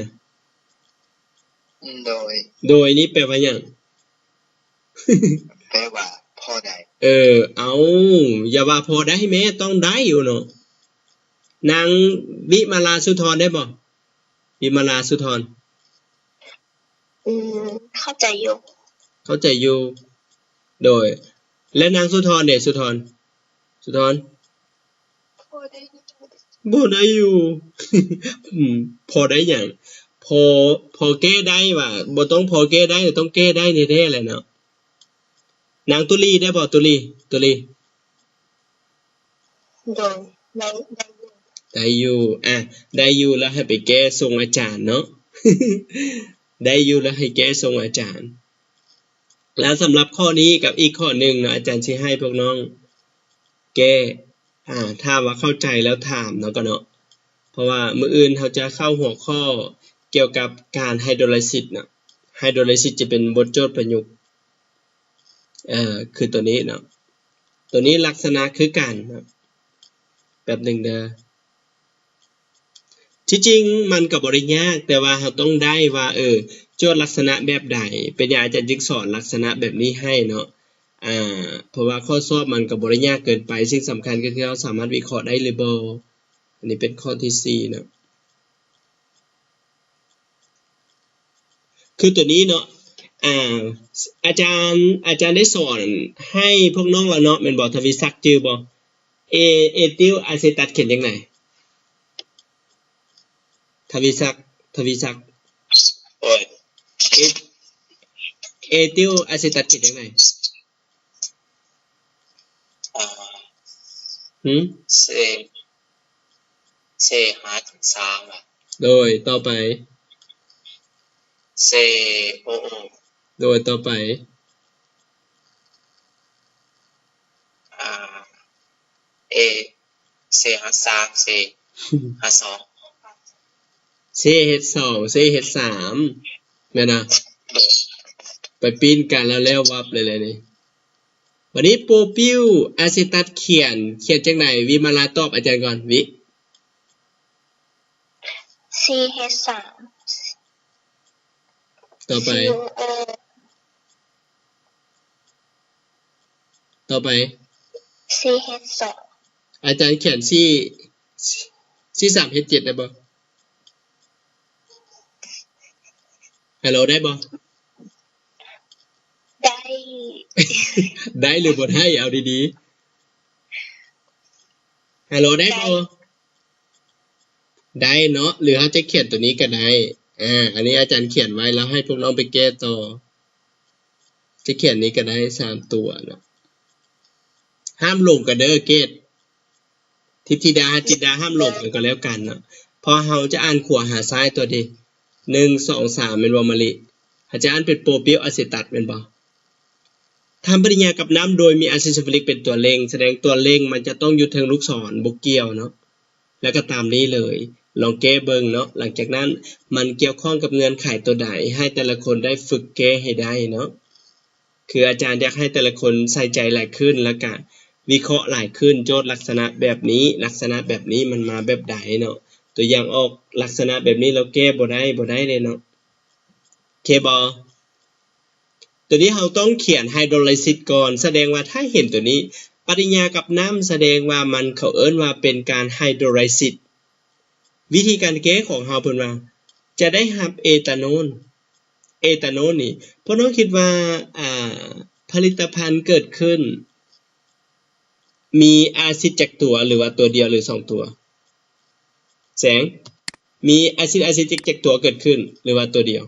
ໂດຍ ໂດຍນີ້ແປວ່າຫຍັງ? ແປວ່າພໍໄດ້. ເອີ ເອົາ ຢ່າວ່າພໍໄດ້ແມ້ ຕ້ອງໄດ້ຢູ່ເນາະ. ນາງວິມາລາສຸທອນໄດ້ບໍ່? ວິມາລາສຸທອນ. ອືມ ເຂົ້າໃຈຢູ່ ເຂົ້າໃຈຢູ່. ໂດຍ ແລະ ນາງສຸທອນເດ ສຸທອນ ສຸທອນ? ພໍໄດ້ຢູ່ ບໍ່ໄດ້ຢູ່. ອືມ ພໍໄດ້ຫຍັງ? ພໍ ພໍແກ້ໄດ້ວ່າ ບໍ່ຕ້ອງພໍແກ້ໄດ້ ຕ້ອງແກ້ໄດ້ແທ້ໆແຫຼະເນາະ. ນາງຕຸລີໄດ້ບໍ່? ຕຸລີ ຕຸລີ. ໂດຍ ໄດ້ ໄດ້ຢູ່ ໄດ້ຢູ່ ອາ ໄດ້ຢູ່ແລ້ວໃຫ້ໄປແກ້ສົ່ງອາຈານເນາະ ໄດ້ຢູ່ແລ້ວໃຫ້ແກ້ສົ່ງອາຈານ. ແລ້ວສຳລັບຂໍ້ນີ້ກັບອີກຂໍ້ໜຶ່ງເນາະ ອາຈານຊິໃຫ້ພວກນ້ອງແກ້ ອາ ຖ້າວ່າເຂົ້າໃຈແລ້ວຖາມເນາະ ກໍເນາະ ເພາະວ່າມື້ອື່ນເຮົາຈະເຂົ້າຫົວຂໍ້ກ່ຽວກັບການໄຮໂດຣໄລຊິດເນາະ ໄຮໂດຣໄລຊິດຈະເປັນບົດໂຈດປະຍຸກ. ເອີ ຄືຕົວນີ້ເນາະ ຕົວນີ້ລັກສະນະຄືກັນເນາະ ແປັບໜຶ່ງເດີ. ທີ່ຈິງມັນກໍບໍ່ໄດ້ຍາກ ແຕ່ວ່າເຮົາຕ້ອງໄດ້ວ່າ ເອີ ໂຈດລັກສະນະແບບໃດ. ເປັນຫຍັງອາຈານຈຶ່ງສອນລັກສະນະແບບນີ້ໃຫ້ເນາະ ອາ ເພາະວ່າຂໍ້ສອບມັນກໍບໍ່ໄດ້ຍາກເກີນໄປ ສິ່ງສຳຄັນກໍຄືເຮົາສາມາດວິເຄາະໄດ້ຫຼືບໍ່. ອັນນີ້ເປັນຂໍ້ທີສີ່ເນາະ. ຄືຕົວນີ້ເນາະ ອາ ອາຈານ ອາຈານໄດ້ສອນໃຫ້ພວກນ້ອງແລ້ວເນາະ ແມ່ນບໍ່? ທະວີສັກຈື່ບໍ່? ເອ ເອທິວອາເຊຕັດຂຽນຈັ່ງໃດ? ທະວີສັກ ທະວີສັກ. ໂອ້ຍ ເອ ເອທິວອາເຊຕັດຂຽນຈັ່ງໃດ? ອ່າ ຫື? ເຊ ເຊຫາສາມ. ໂດຍ ຕໍ່ໄປ ເຊໂອໂອ. ໂດຍ ຕໍ່ໄປ ອ່າ ເອ ເຊຫາສາມ ເຊຫາສອງ ເຊເຮັດສອງ ເຊເຮັດສາມ ແມ່ນນະ? ໄປປີ້ນກັນແລ້ວ ແລ້ວວັບເລີຍແຫຼະນີ້. ບັດນີ້ໂປປິວອາເຊຕັດຂຽນ ຂຽນຈັ່ງໃດ? ວິມາລາຕອບອາຈານກ່ອນ ວິ. ຊີເຮັດສາມ ຕໍ່ໄປ ຊີໂອໂອ ຕໍ່ໄປ ຊີເຮັດສອງ ອາຈານຂຽນຊີ ຊີສາມເຮັດເຈັດໄດ້ບໍ່? ຮັລໂຫຼ ໄດ້ບໍ່? ໄດ້ ໄດ້ຫຼືບໍ່ໄດ້? ເອົາດີໆ ຮັລໂຫຼ ໄດ້ບໍ່? ໄດ້ ໄດ້ເນາະ ຫຼືເຮົາຈະຂຽນຕົວນີ້ກໍໄດ້. ອາ ອັນນີ້ອາຈານຂຽນໄວ້ ແລ້ວໃຫ້ພວກນ້ອງໄປແກ້ຕໍ່. ຈະຂຽນນີ້ກໍໄດ້ ສາມຕົວເນາະ. ຫ້າມຫຼົງກັນເດີ ເກດ ທິດທິດາ ຈິດດາ ຫ້າມຫຼົງກັນກໍແລ້ວກັນເນາະ ເພາະເຮົາຈະອ່ານຂວາຫາຊ້າຍຕົວະເດ. ໜຶ່ງ ສອງ ສາມ ແມ່ນບໍ່ ມະລິ? ອາຈານ ເປັນໂປຣປິວອາເຊຕັດແມ່ນບໍ່? ທຳປະຕິກິລິຍາກັບນ້ຳໂດຍມີອາຊິດຊູຟຣິກເປັນຕົວເລັ່ງ, ສະແດງຕົວເລັ່ງມັນຈະຕ້ອງຢູ່ເທິງລູກສອນ, ບໍ່ກ່ຽວເນາະ. ແລ້ວກໍຕາມນີ້ເລີຍ, ລອງແກ້ເບິ່ງເນາະ. ຫຼັງຈາກນັ້ນມັນກ່ຽວຂ້ອງກັບເງື່ອນໄຂຕົວໃດ, ໃຫ້ແຕ່ລະຄົນໄດ້ຝຶກແກ້ໃຫ້ໄດ້ເນາະ. ຄືອາຈານຢາກໃຫ້ແຕ່ລະຄົນໃສ່ໃຈຫຼາຍຂຶ້ນ ແລ້ວກະວິເຄາະຫຼາຍຂຶ້ນ, ໂຈດລັກສະນະແບບນີ້, ລັກສະນະແບບນີ້ມັນມາແບບໃດເນາະ. ຕົວຢ່າງອອກລັກສະນະແບບນີ້ແລ້ວແກ້ບໍ່ໄດ້, ບໍ່ໄດ້ເດ້ເນາະ. ໂອເຄບໍ່? ຕົວນີ້ເຮົາຕ້ອງຂຽນໄຮໂດຣໄລຊິດກ່ອນ, ສະແດງວ່າຖ້າເຫັນຕົວນີ້ ປະຕິກິລິຍາກັບນ້ຳ ສະແດງວ່າມັນ ເຂົາເອີ້ນວ່າເປັນການໄຮໂດຣໄລຊິດ. ວິທີການແກ້ຂອງເຮົາ ເພິ່ນວ່າຈະໄດ້ຮັບເອຕາໂນນ, ເອຕາໂນນນີ້ ພວກນ້ອງຄິດວ່າ ອ່າ ຜະລິດຕະພັນເກີດຂຶ້ນມີອາຊິດຈັກຕົວ ຫຼືວ່າຕົວດຽວ ຫຼືສອງຕົວ? ແສງ, ມີອາຊິດອາເຊຕິກຈັກຕົວເກີດຂຶ້ນ ຫຼືວ່າຕົວດຽວ?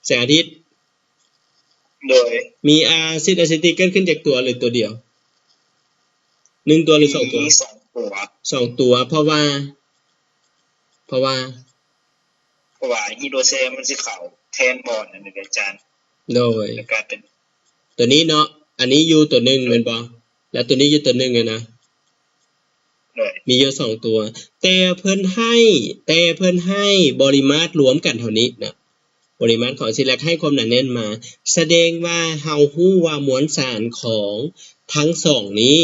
ແສງອາທິດ. ໂດຍ. ມີອາຊິດອາເຊຕິກເກີດຂຶ້ນຈັກຕົວ ຫຼືຕົວດຽວ? ໜຶ່ງຕົວ ຫຼືສອງຕົວ? ມີສອງຕົວ. ສອງຕົວ ເພາະວ່າ ເພາະວ່າ ເພາະວ່າຮີໂດຣເຊນມັນຊິເຂົ້າແທນບ່ອນນັ້ນເດ້ອາຈານ. ໂດຍ. ແລ້ວກາຍເປັນ ຕົວນີ້ເນາະ, ອັນນີ້ຢູ່ຕົວໜຶ່ງແມ່ນບໍ່? ແລ້ວຕົວນີ້ຢູ່ຕົວໜຶ່ງຫັ້ນນະ. ໂດຍ. ມີຢູ່ສອງຕົວ, ແຕ່ເພິ່ນໃຫ້ ແຕ່ເພິ່ນໃຫ້ບໍລິມາດລວມກັນເທົ່ານີ້ນະ, ບໍລິມາດຂອງອາຊິດ ແລະ ໃຫ້ຄວາມໜາແໜ້ນມາ, ສະແດງວ່າເຮົາຮູ້ວ່າມວນສານຂອງທັງສອງນີ້,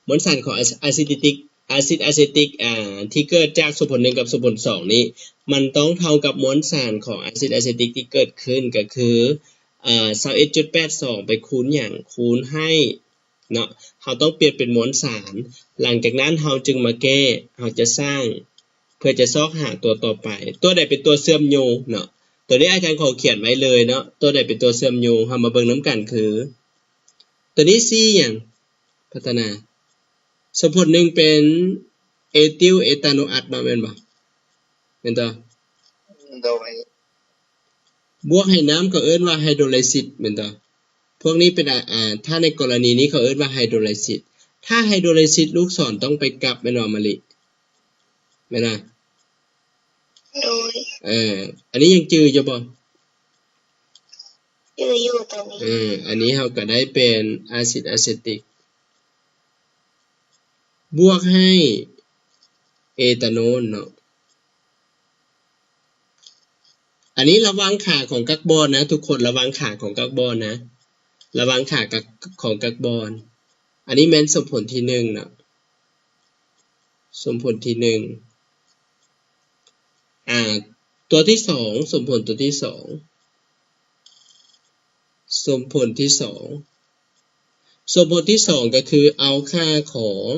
ມວນສານຂອງອາ ອາຊິດແອສເຕຕິກ ອາຊິດອາເຊຕິກ ອ່າ ທີ່ເກີດຈາກສົມຜົນໜຶ່ງກັບສົມຜົນສອງນີ້ ມັນຕ້ອງເທົ່າກັບມວນສານຂອງອາຊິດອາເຊຕິກທີ່ເກີດຂຶ້ນ ກໍຄື ອ່າ ຊາວເອັດຈຸດແປດສອງ ໄປຄູນຫຍັງ? ຄູນໃຫ້ ເນາະ, ເຮົາຕ້ອງປ່ຽນເປັນມວນສານ. ຫຼັງຈາກນັ້ນເຮົາຈຶ່ງມາແກ້, ເຮົາຈະສ້າງເພື່ອຈະຊອກຫາຕົວຕໍ່ໄປ. ຕົວໃດເປັນຕົວເຊື່ອມໂຍງເນາະ? ຕົວນີ້ອາຈານຂໍຂຽນໄວ້ເລີຍເນາະ, ຕົວໃດເປັນຕົວເຊື່ອມໂຍງ? ເຮົາມາເບິ່ງນຳກັນຄື ຕົວນີ້ C ຫຍັງ? ພັດທະນາ. ສົມຜົນໜຶ່ງເປັນເອຕິວເອຕາໂນອັດເນາະ, ແມ່ນບໍ່? ແມ່ນຕໍ່? ໂດຍ. ບວກໃຫ້ນ້ຳກໍເອີ້ນວ່າໄຮໂດຣໄລຊິດແມ່ນບໍ່? ພວກນີ້ເປັນ ອາ ອາ ຖ້າໃນກໍລະນີນີ້ເຂົາເອີ້ນວ່າໄຮໂດຣໄລຊິດ. ຖ້າໄຮໂດຣໄລຊິດລູກສອນຕ້ອງໄປກັບແມ່ນບໍ່ມະລິ? ແມ່ນບໍ່? ໂດຍ. ເອີ ອັນນີ້ຍັງຈື່ຢູ່ບໍ່? ຈື່ຢູ່ຕອນນີ້. ເອີ ອັນນີ້ເຮົາກໍໄດ້ເປັນອາຊິດອາເຊຕິກ ບວກໃຫ້ເອຕາໂນນເນາະ. ອັນນີ້ລະຫວ່າງຂາຂອງກັກບອນນະທຸກຄົນ, ລະຫວ່າງຂາຂອງກັກບອນນະ, ລະຫວ່າງຂາກັກ ຂອງກັກບອນ. ອັນນີ້ແມ່ນສົມຜົນທີໜຶ່ງເນາະ, ສົມຜົນທີໜຶ່ງ. ອາ ຕົວທີສອງ, ສົມຜົນຕົວທີສອງ, ສົມຜົນທີສອງ. ສົມຜົນທີສອງກໍຄືເອົາຄ່າຂອງ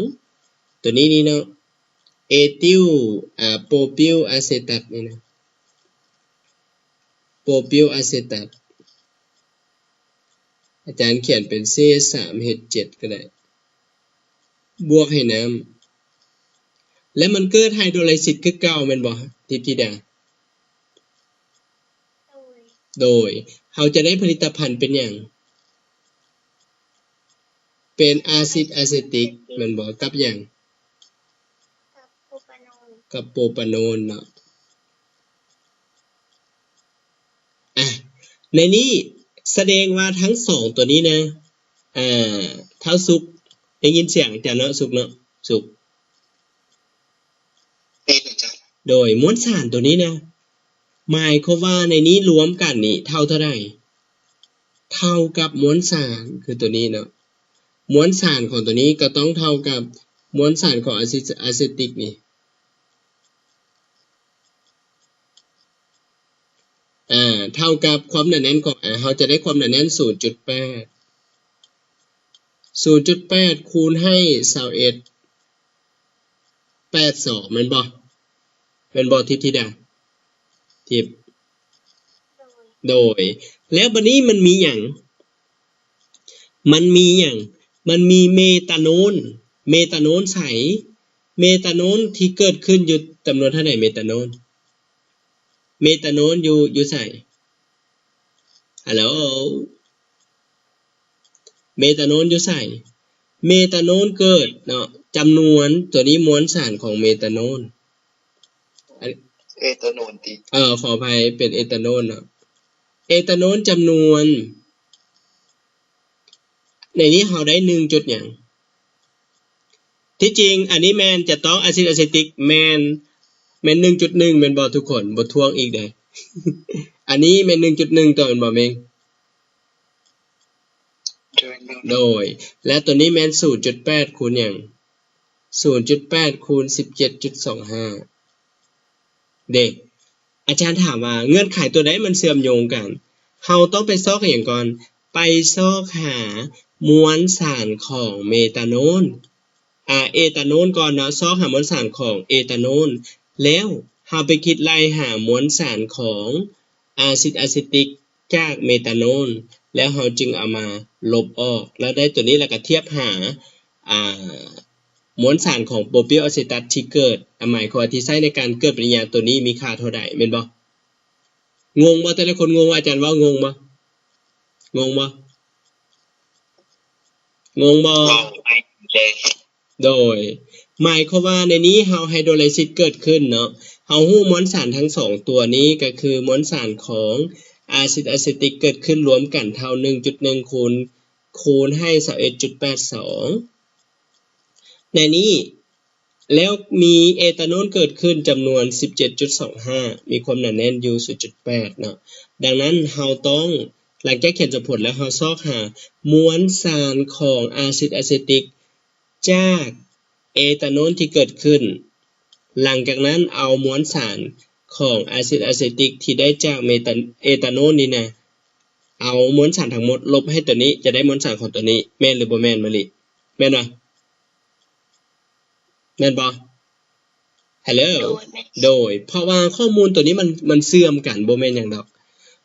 ຕົວນີ້ນີ້ເນາະ, ເອຕິວ ອາ ໂປຣປິວອາເຊຕັດນີ້ນະ, ໂປຣປິວອາເຊຕັດ. ອາຈານຂຽນເປັນ ຊີເອັດສາມເອັດເຈັດ ກໍໄດ້, ບວກໃຫ້ນ້ຳ ແລະ ມັນເກີດໄຮໂດຣໄລຊິດຄືເກົ່າແມ່ນບໍ່ ທິບທິດາ? ໂດຍ. ໂດຍ. ເຮົາຈະໄດ້ຜະລິດຕະພັນເປັນຫຍັງ? ເປັນອາຊິດອາເຊຕິກແມ່ນບໍ່? ກັບຫຍັງ? ກັບໂປຣປາໂນນ. ກັບໂປຣປາໂນນເນາະ. ອ່ະ ໃນນີ້ສະແດງວ່າທັງສອງຕົວນີ້ນະ ອ່າ ທ້າວສຸກ ໄດ້ຍິນສຽງອາຈານເນາະ ສຸກເນາະ ສຸກ. ເປັນອາຈານ. ໂດຍ ມວນສານຕົວນີ້ນະ ໝາຍຄວາມວ່າໃນນີ້ລວມກັນນີ້ເທົ່າເທົ່າໃດ? ເທົ່າກັບມວນສານ ຄືຕົວນີ້ເນາະ, ມວນສານຂອງຕົວນີ້ກໍຕ້ອງເທົ່າກັບມວນສານຂອງອາຊິດອາເຊຕິກນີ້. ອ່າ ເທົ່າກັບຄວາມໜາແໜ້ນຂອງ ອ່າ ເຮົາຈະໄດ້ຄວາມໜາແໜ້ນສູນຈຸດແປດ, ສູນຈຸດແປດ ຄູນໃຫ້ຊາວເອັດ ແປດສອງ ແມ່ນບໍ່? ແມ່ນບໍ່ ທິບທິດາ? ທິບ. ໂດຍ. ແລ້ວບັດນີ້ມັນມີຫຍັງ? ມັນມີຫຍັງ? ມັນມີເມຕາໂນນ. ເມຕາໂນນໃສ? ເມຕາໂນນທີ່ເກີດຂຶ້ນຢູ່ຈຳນວນເທົ່າໃດ? ເມຕາໂນນ ເມຕາໂນນຢູ່ ຢູ່ໃສ? ຮັລໂຫຼ? ເມຕາໂນນຢູ່ໃສ? ເມຕາໂນນເກີດເນາະ, ຈຳນວນຕົວນີ້ ມວນສານຂອງເມຕາໂນນ. ອັນ ເອຕາໂນນຕິ? ເອີ ຂໍອະໄພ ເປັນເອຕາໂນນເນາະ. ເອຕາໂນນຈຳນວນ ໃນນີ້ເຮົາໄດ້ໜຶ່ງຈຸດຫຍັງ? ທີ່ຈິງອັນນີ້ແມ່ນຈະຕ້ອງອາຊິດອາເຊຕິກ ແມ່ນ ແມ່ນໜຶ່ງຈຸດໜຶ່ງແມ່ນບໍ່ທຸກຄົນ? ບໍ່ທວງອີກເດ້. ອັນນີ້ແມ່ນໜຶ່ງຈຸດໜຶ່ງຕໍ່ແມ່ນບໍ່ເມັງ? ໂດຍ ແລະ ໂຕນີ້ແມ່ນສູນຈຸດແປດຄູນຫຍັງ? ສູນຈຸດແປດຄູນສິບເຈັດຈຸດສອງຫ້າ ເດ້. ອາຈານຖາມວ່າເງື່ອນໄຂຕົວໃດມັນເຊື່ອມໂຍງກັນ? ເຮົາຕ້ອງໄປຊອກຫາຫຍັງກ່ອນ? ໄປຊອກຫາມວນສານຂອງເມຕາໂນນ. ອາ ເອຕາໂນນກ່ອນເນາະ, ຊອກຫາມວນສານຂອງເອຕາໂນນ ແລ້ວເຮົາໄປຄິດໄລ່ຫາມວນສານຂອງອາຊິດອາເຊຕິກຈາກເມຕາໂນນ ແລ້ວເຮົາຈຶ່ງເອົາມາລົບອອກ ແລ້ວໄດ້ຕົວນີ້ ແລ້ວກໍທຽບຫາ ອາ ມວນສານຂອງໂປຣປິວອາເຊຕັດທີ່ເກີດ ອາ ໝາຍຄວາມວ່າທີ່ໃຊ້ໃນການເກີດປະຕິກິລິຍາຕົວນີ້ມີຄ່າເທົ່າໃດ ແມ່ນບໍ່? ງົງບໍ່? ແຕ່ລະຄົນງົງບໍ່? ອາຈານເວົ້າງົງບໍ່? ງົງບໍ່? ງົງບໍ່? ເວົ້າໄປເລີຍ. ໂດຍ ໝາຍຄວາມວ່າໃນນີ້ເຮົາໄຮໂດຣໄລຊິດເກີດຂຶ້ນເນາະ, ເຮົາຮູ້ມວນສານທັງສອງຕົວນີ້ ກໍຄືມວນສານຂອງອາຊິດອາເຊຕິກເກີດຂຶ້ນລວມກັນເທົ່າໜຶ່ງຈຸດໜຶ່ງຄູນ ຄູນໃຫ້ຊາວເອັດຈຸດແປດສອງ ໃນນີ້ ແລ້ວມີເອຕາໂນນເກີດຂຶ້ນຈຳນວນສິບເຈັດຈຸດສອງຫ້າ ມີຄວາມໜາແໜ້ນຢູ່ສູນຈຸດແປດເນາະ. ດັ່ງນັ້ນເຮົາຕ້ອງ ຫຼັງຈາກຂຽນສົມຜົນແລ້ວ ເຮົາຊອກຫາມວນສານຂອງອາຊິດອາເຊຕິກຈາກເອຕາໂນນທີ່ເກີດຂຶ້ນ. ຫຼັງຈາກນັ້ນເອົາມວນສານຂອງອາຊິດອາເຊຕິກທີ່ໄດ້ຈາກເມຕາ ເອຕາໂນນນີ້ນະ ເອົາມວນສານທັງໝົດລົບໃຫ້ຕົວນີ້ ຈະໄດ້ມວນສານຂອງຕົວນີ້ ແມ່ນຫຼືບໍ່ແມ່ນມະລິ? ແມ່ນບໍ່? ແມ່ນບໍ່? ຮາໂລ? ໂດຍ ແມ່ນ. ໂດຍ ເພາະວ່າຂໍ້ມູນຕົວນີ້ມັນ ມັນເຊື່ອມກັນ ບໍ່ແມ່ນຫຍັງດອກ.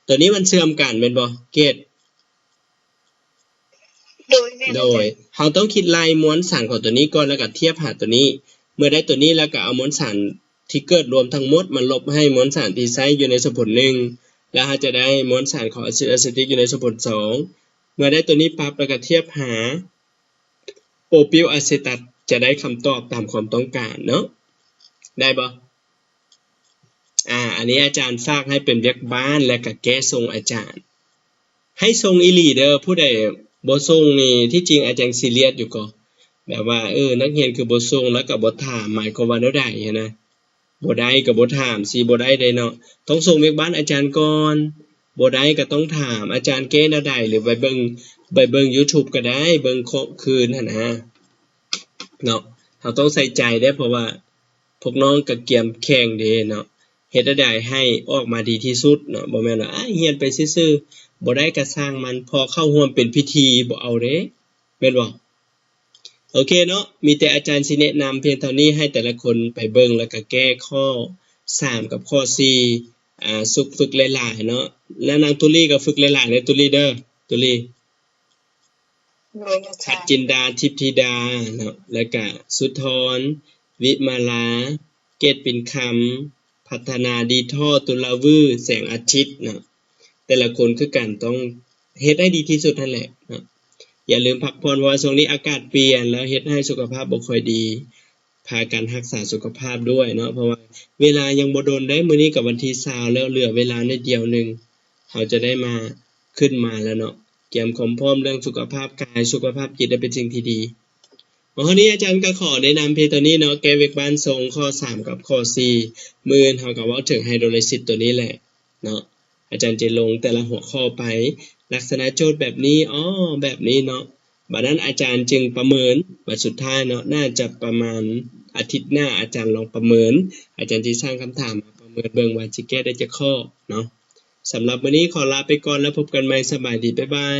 ຕົວນີ້ມັນເຊື່ອມກັນແມ່ນບໍ່ ເກດ? ໂດຍ ແມ່ນ. ໂດຍ ເຮົາຕ້ອງຄິດໄລ່ມວນສານຂອງຕົວນີ້ກ່ອນ ແລ້ວກໍທຽບຫາຕົວນີ້. ເມື່ອໄດ້ຕົວນີ້ແລ້ວກໍເອົາມວນສານທີ່ເກີດລວມທັງໝົດມາລົບໃຫ້ມວນສານທີ່ໃຊ້ຢູ່ໃນສົມຜົນໜຶ່ງ ແລ້ວເຮົາຈະໄດ້ມວນສານຂອງອາຊິດອາເຊຕິກຢູ່ໃນສົມຜົນສອງ. ເມື່ອໄດ້ຕົວນີ້ປັບ ແລ້ວກໍທຽບຫາ ໂປຣປິວອາເຊຕັດ ຈະໄດ້ຄຳຕອບຕາມຄວາມຕ້ອງການເນາະ ໄດ້ບໍ່? ອາ ອັນນີ້ອາຈານຝາກໃຫ້ເປັນວຽກບ້ານ ແລ້ວກະແກ້ສົ່ງອາຈານ ໃຫ້ສົ່ງອີ່ຫຼີເດີ. ຜູ້ໃດບໍ່ສົ່ງນີ້ ທີ່ຈິງອາຈານຊີຣຽສຢູ່ກໍ ແບບວ່າ ເອີ ນັກຮຽນຄືບໍ່ສົ່ງ ແລ້ວກະບໍ່ຖາມ ໝາຍຄວາມວ່າແນວໃດຫັ້ນນະ? ບໍ່ໄດ້ກໍບໍ່ຖາມ ຊິບໍ່ໄດ້ເດ້ເນາະ. ຕ້ອງສົ່ງວຽກບ້ານອາຈານກ່ອນ ບໍ່ໄດ້ກໍຕ້ອງຖາມ ອາຈານແກ້ແນວໃດ ຫຼືໄປເບິ່ງ ໄປເບິ່ງຢູທູບກໍໄດ້ ເບິ່ງເຄາະຄືນຫັ້ນນະເນາະ. ເຮົາຕ້ອງໃສ່ໃຈເດ້ ເພາະວ່າພວກນ້ອງກໍກຽມແຂ່ງເດ້ເນາະ ເຮັດແນວໃດໃຫ້ອອກມາດີທີ່ສຸດເນາະ. ບໍ່ແມ່ນວ່າ ອາ ຮຽນໄປຊື່ໆ ບໍ່ໄດ້ກໍຊ່າງມັນ ພໍເຂົ້າຮ່ວມເປັນພິທີ ບໍ່ເອົາເດ້ ແມ່ນບໍ່? ໂອເຄເນາະ ມີແຕ່ອາຈານຊິແນະນຳພຽງເທົ່ານີ້ ໃຫ້ແຕ່ລະຄົນໄປເບິ່ງ ແລ້ວກະແກ້ຂໍ້ສາມກັບຂໍ້ສີ່ ອາ ຝຶກ ຝຶກຫຼາຍໆເນາະ. ແລ້ວນາງຕຸລີກໍຝຶກຫຼາຍໆເດີ ຕຸລີເດີ ຕຸລີ ໂດຍ ອາຈານ ຂັດຈິນດາ ທິບທິດາເນາະ ແລ້ວກະສຸທອນ ວິມາລາ ເກດປິນຄຳ ພັດທະນາ ດີທໍ່ ຕຸລາວື ແສງອາທິດເນາະ. ແຕ່ລະຄົນຄືກັນ ຕ້ອງເຮັດໃຫ້ດີທີ່ສຸດຫັ້ນແຫຼະເນາະ. ຢ່າລືມພັກຜ່ອນ ເພາະວ່າຊ່ວງນີ້ອາກາດປ່ຽນ ແລ້ວເຮັດໃຫ້ສຸຂະພາບບໍ່ຄ່ອຍດີ ພາກັນຮັກສາສຸຂະພາບດ້ວຍເນາະ. ເພາະວ່າເວລາຍັງບໍ່ດົນເດ້ ມື້ນີ້ກໍວັນທີຊາວແລ້ວ ເຫຼືອເວລາໜ້ອຍດຽວໜຶ່ງ ເຮົາຈະໄດ້ມາ ຂຶ້ນມາແລ້ວເນາະ ກຽມຄວາມພ້ອມເລື່ອງສຸຂະພາບກາຍ ສຸຂະພາບຈິດ ໄດ້ເປັນສິ່ງທີ່ດີ. ເອົາ ເທົ່ານີ້ອາຈານກໍຂໍແນະນຳພຽງເທົ່ານີ້ເນາະ ແກ້ວຽກບ້ານ ສົ່ງຂໍ້ສາມກັບຂໍ້ສີ່ ມື້ອື່ນເຮົາກໍເວົ້າເຖິງໄຮໂດຣໄລຊິດຕົວນີ້ແຫຼະເນາະ. ອາຈານຈະລົງແຕ່ລະຫົວຂໍ້ໄປ ລັກສະນະໂຈດແບບນີ້ ອໍ ແບບນີ້ເນາະ. ບາດນັ້ນອາຈານຈຶ່ງປະເມີນ ບາດສຸດທ້າຍເນາະ ໜ້າຈະປະມານອາທິດໜ້າ ອາຈານລອງປະເມີນ ອາຈານຈະສ້າງຄຳຖາມມາປະເມີນເບິ່ງວ່າຈະແກ້ໄດ້ຈັກຂໍ້ເນາະ. ສຳລັບມື້ນີ້ຂໍລາໄປກ່ອນ ແລ້ວພົບກັນໃໝ່. ສະບາຍດີ ບາຍບາຍ.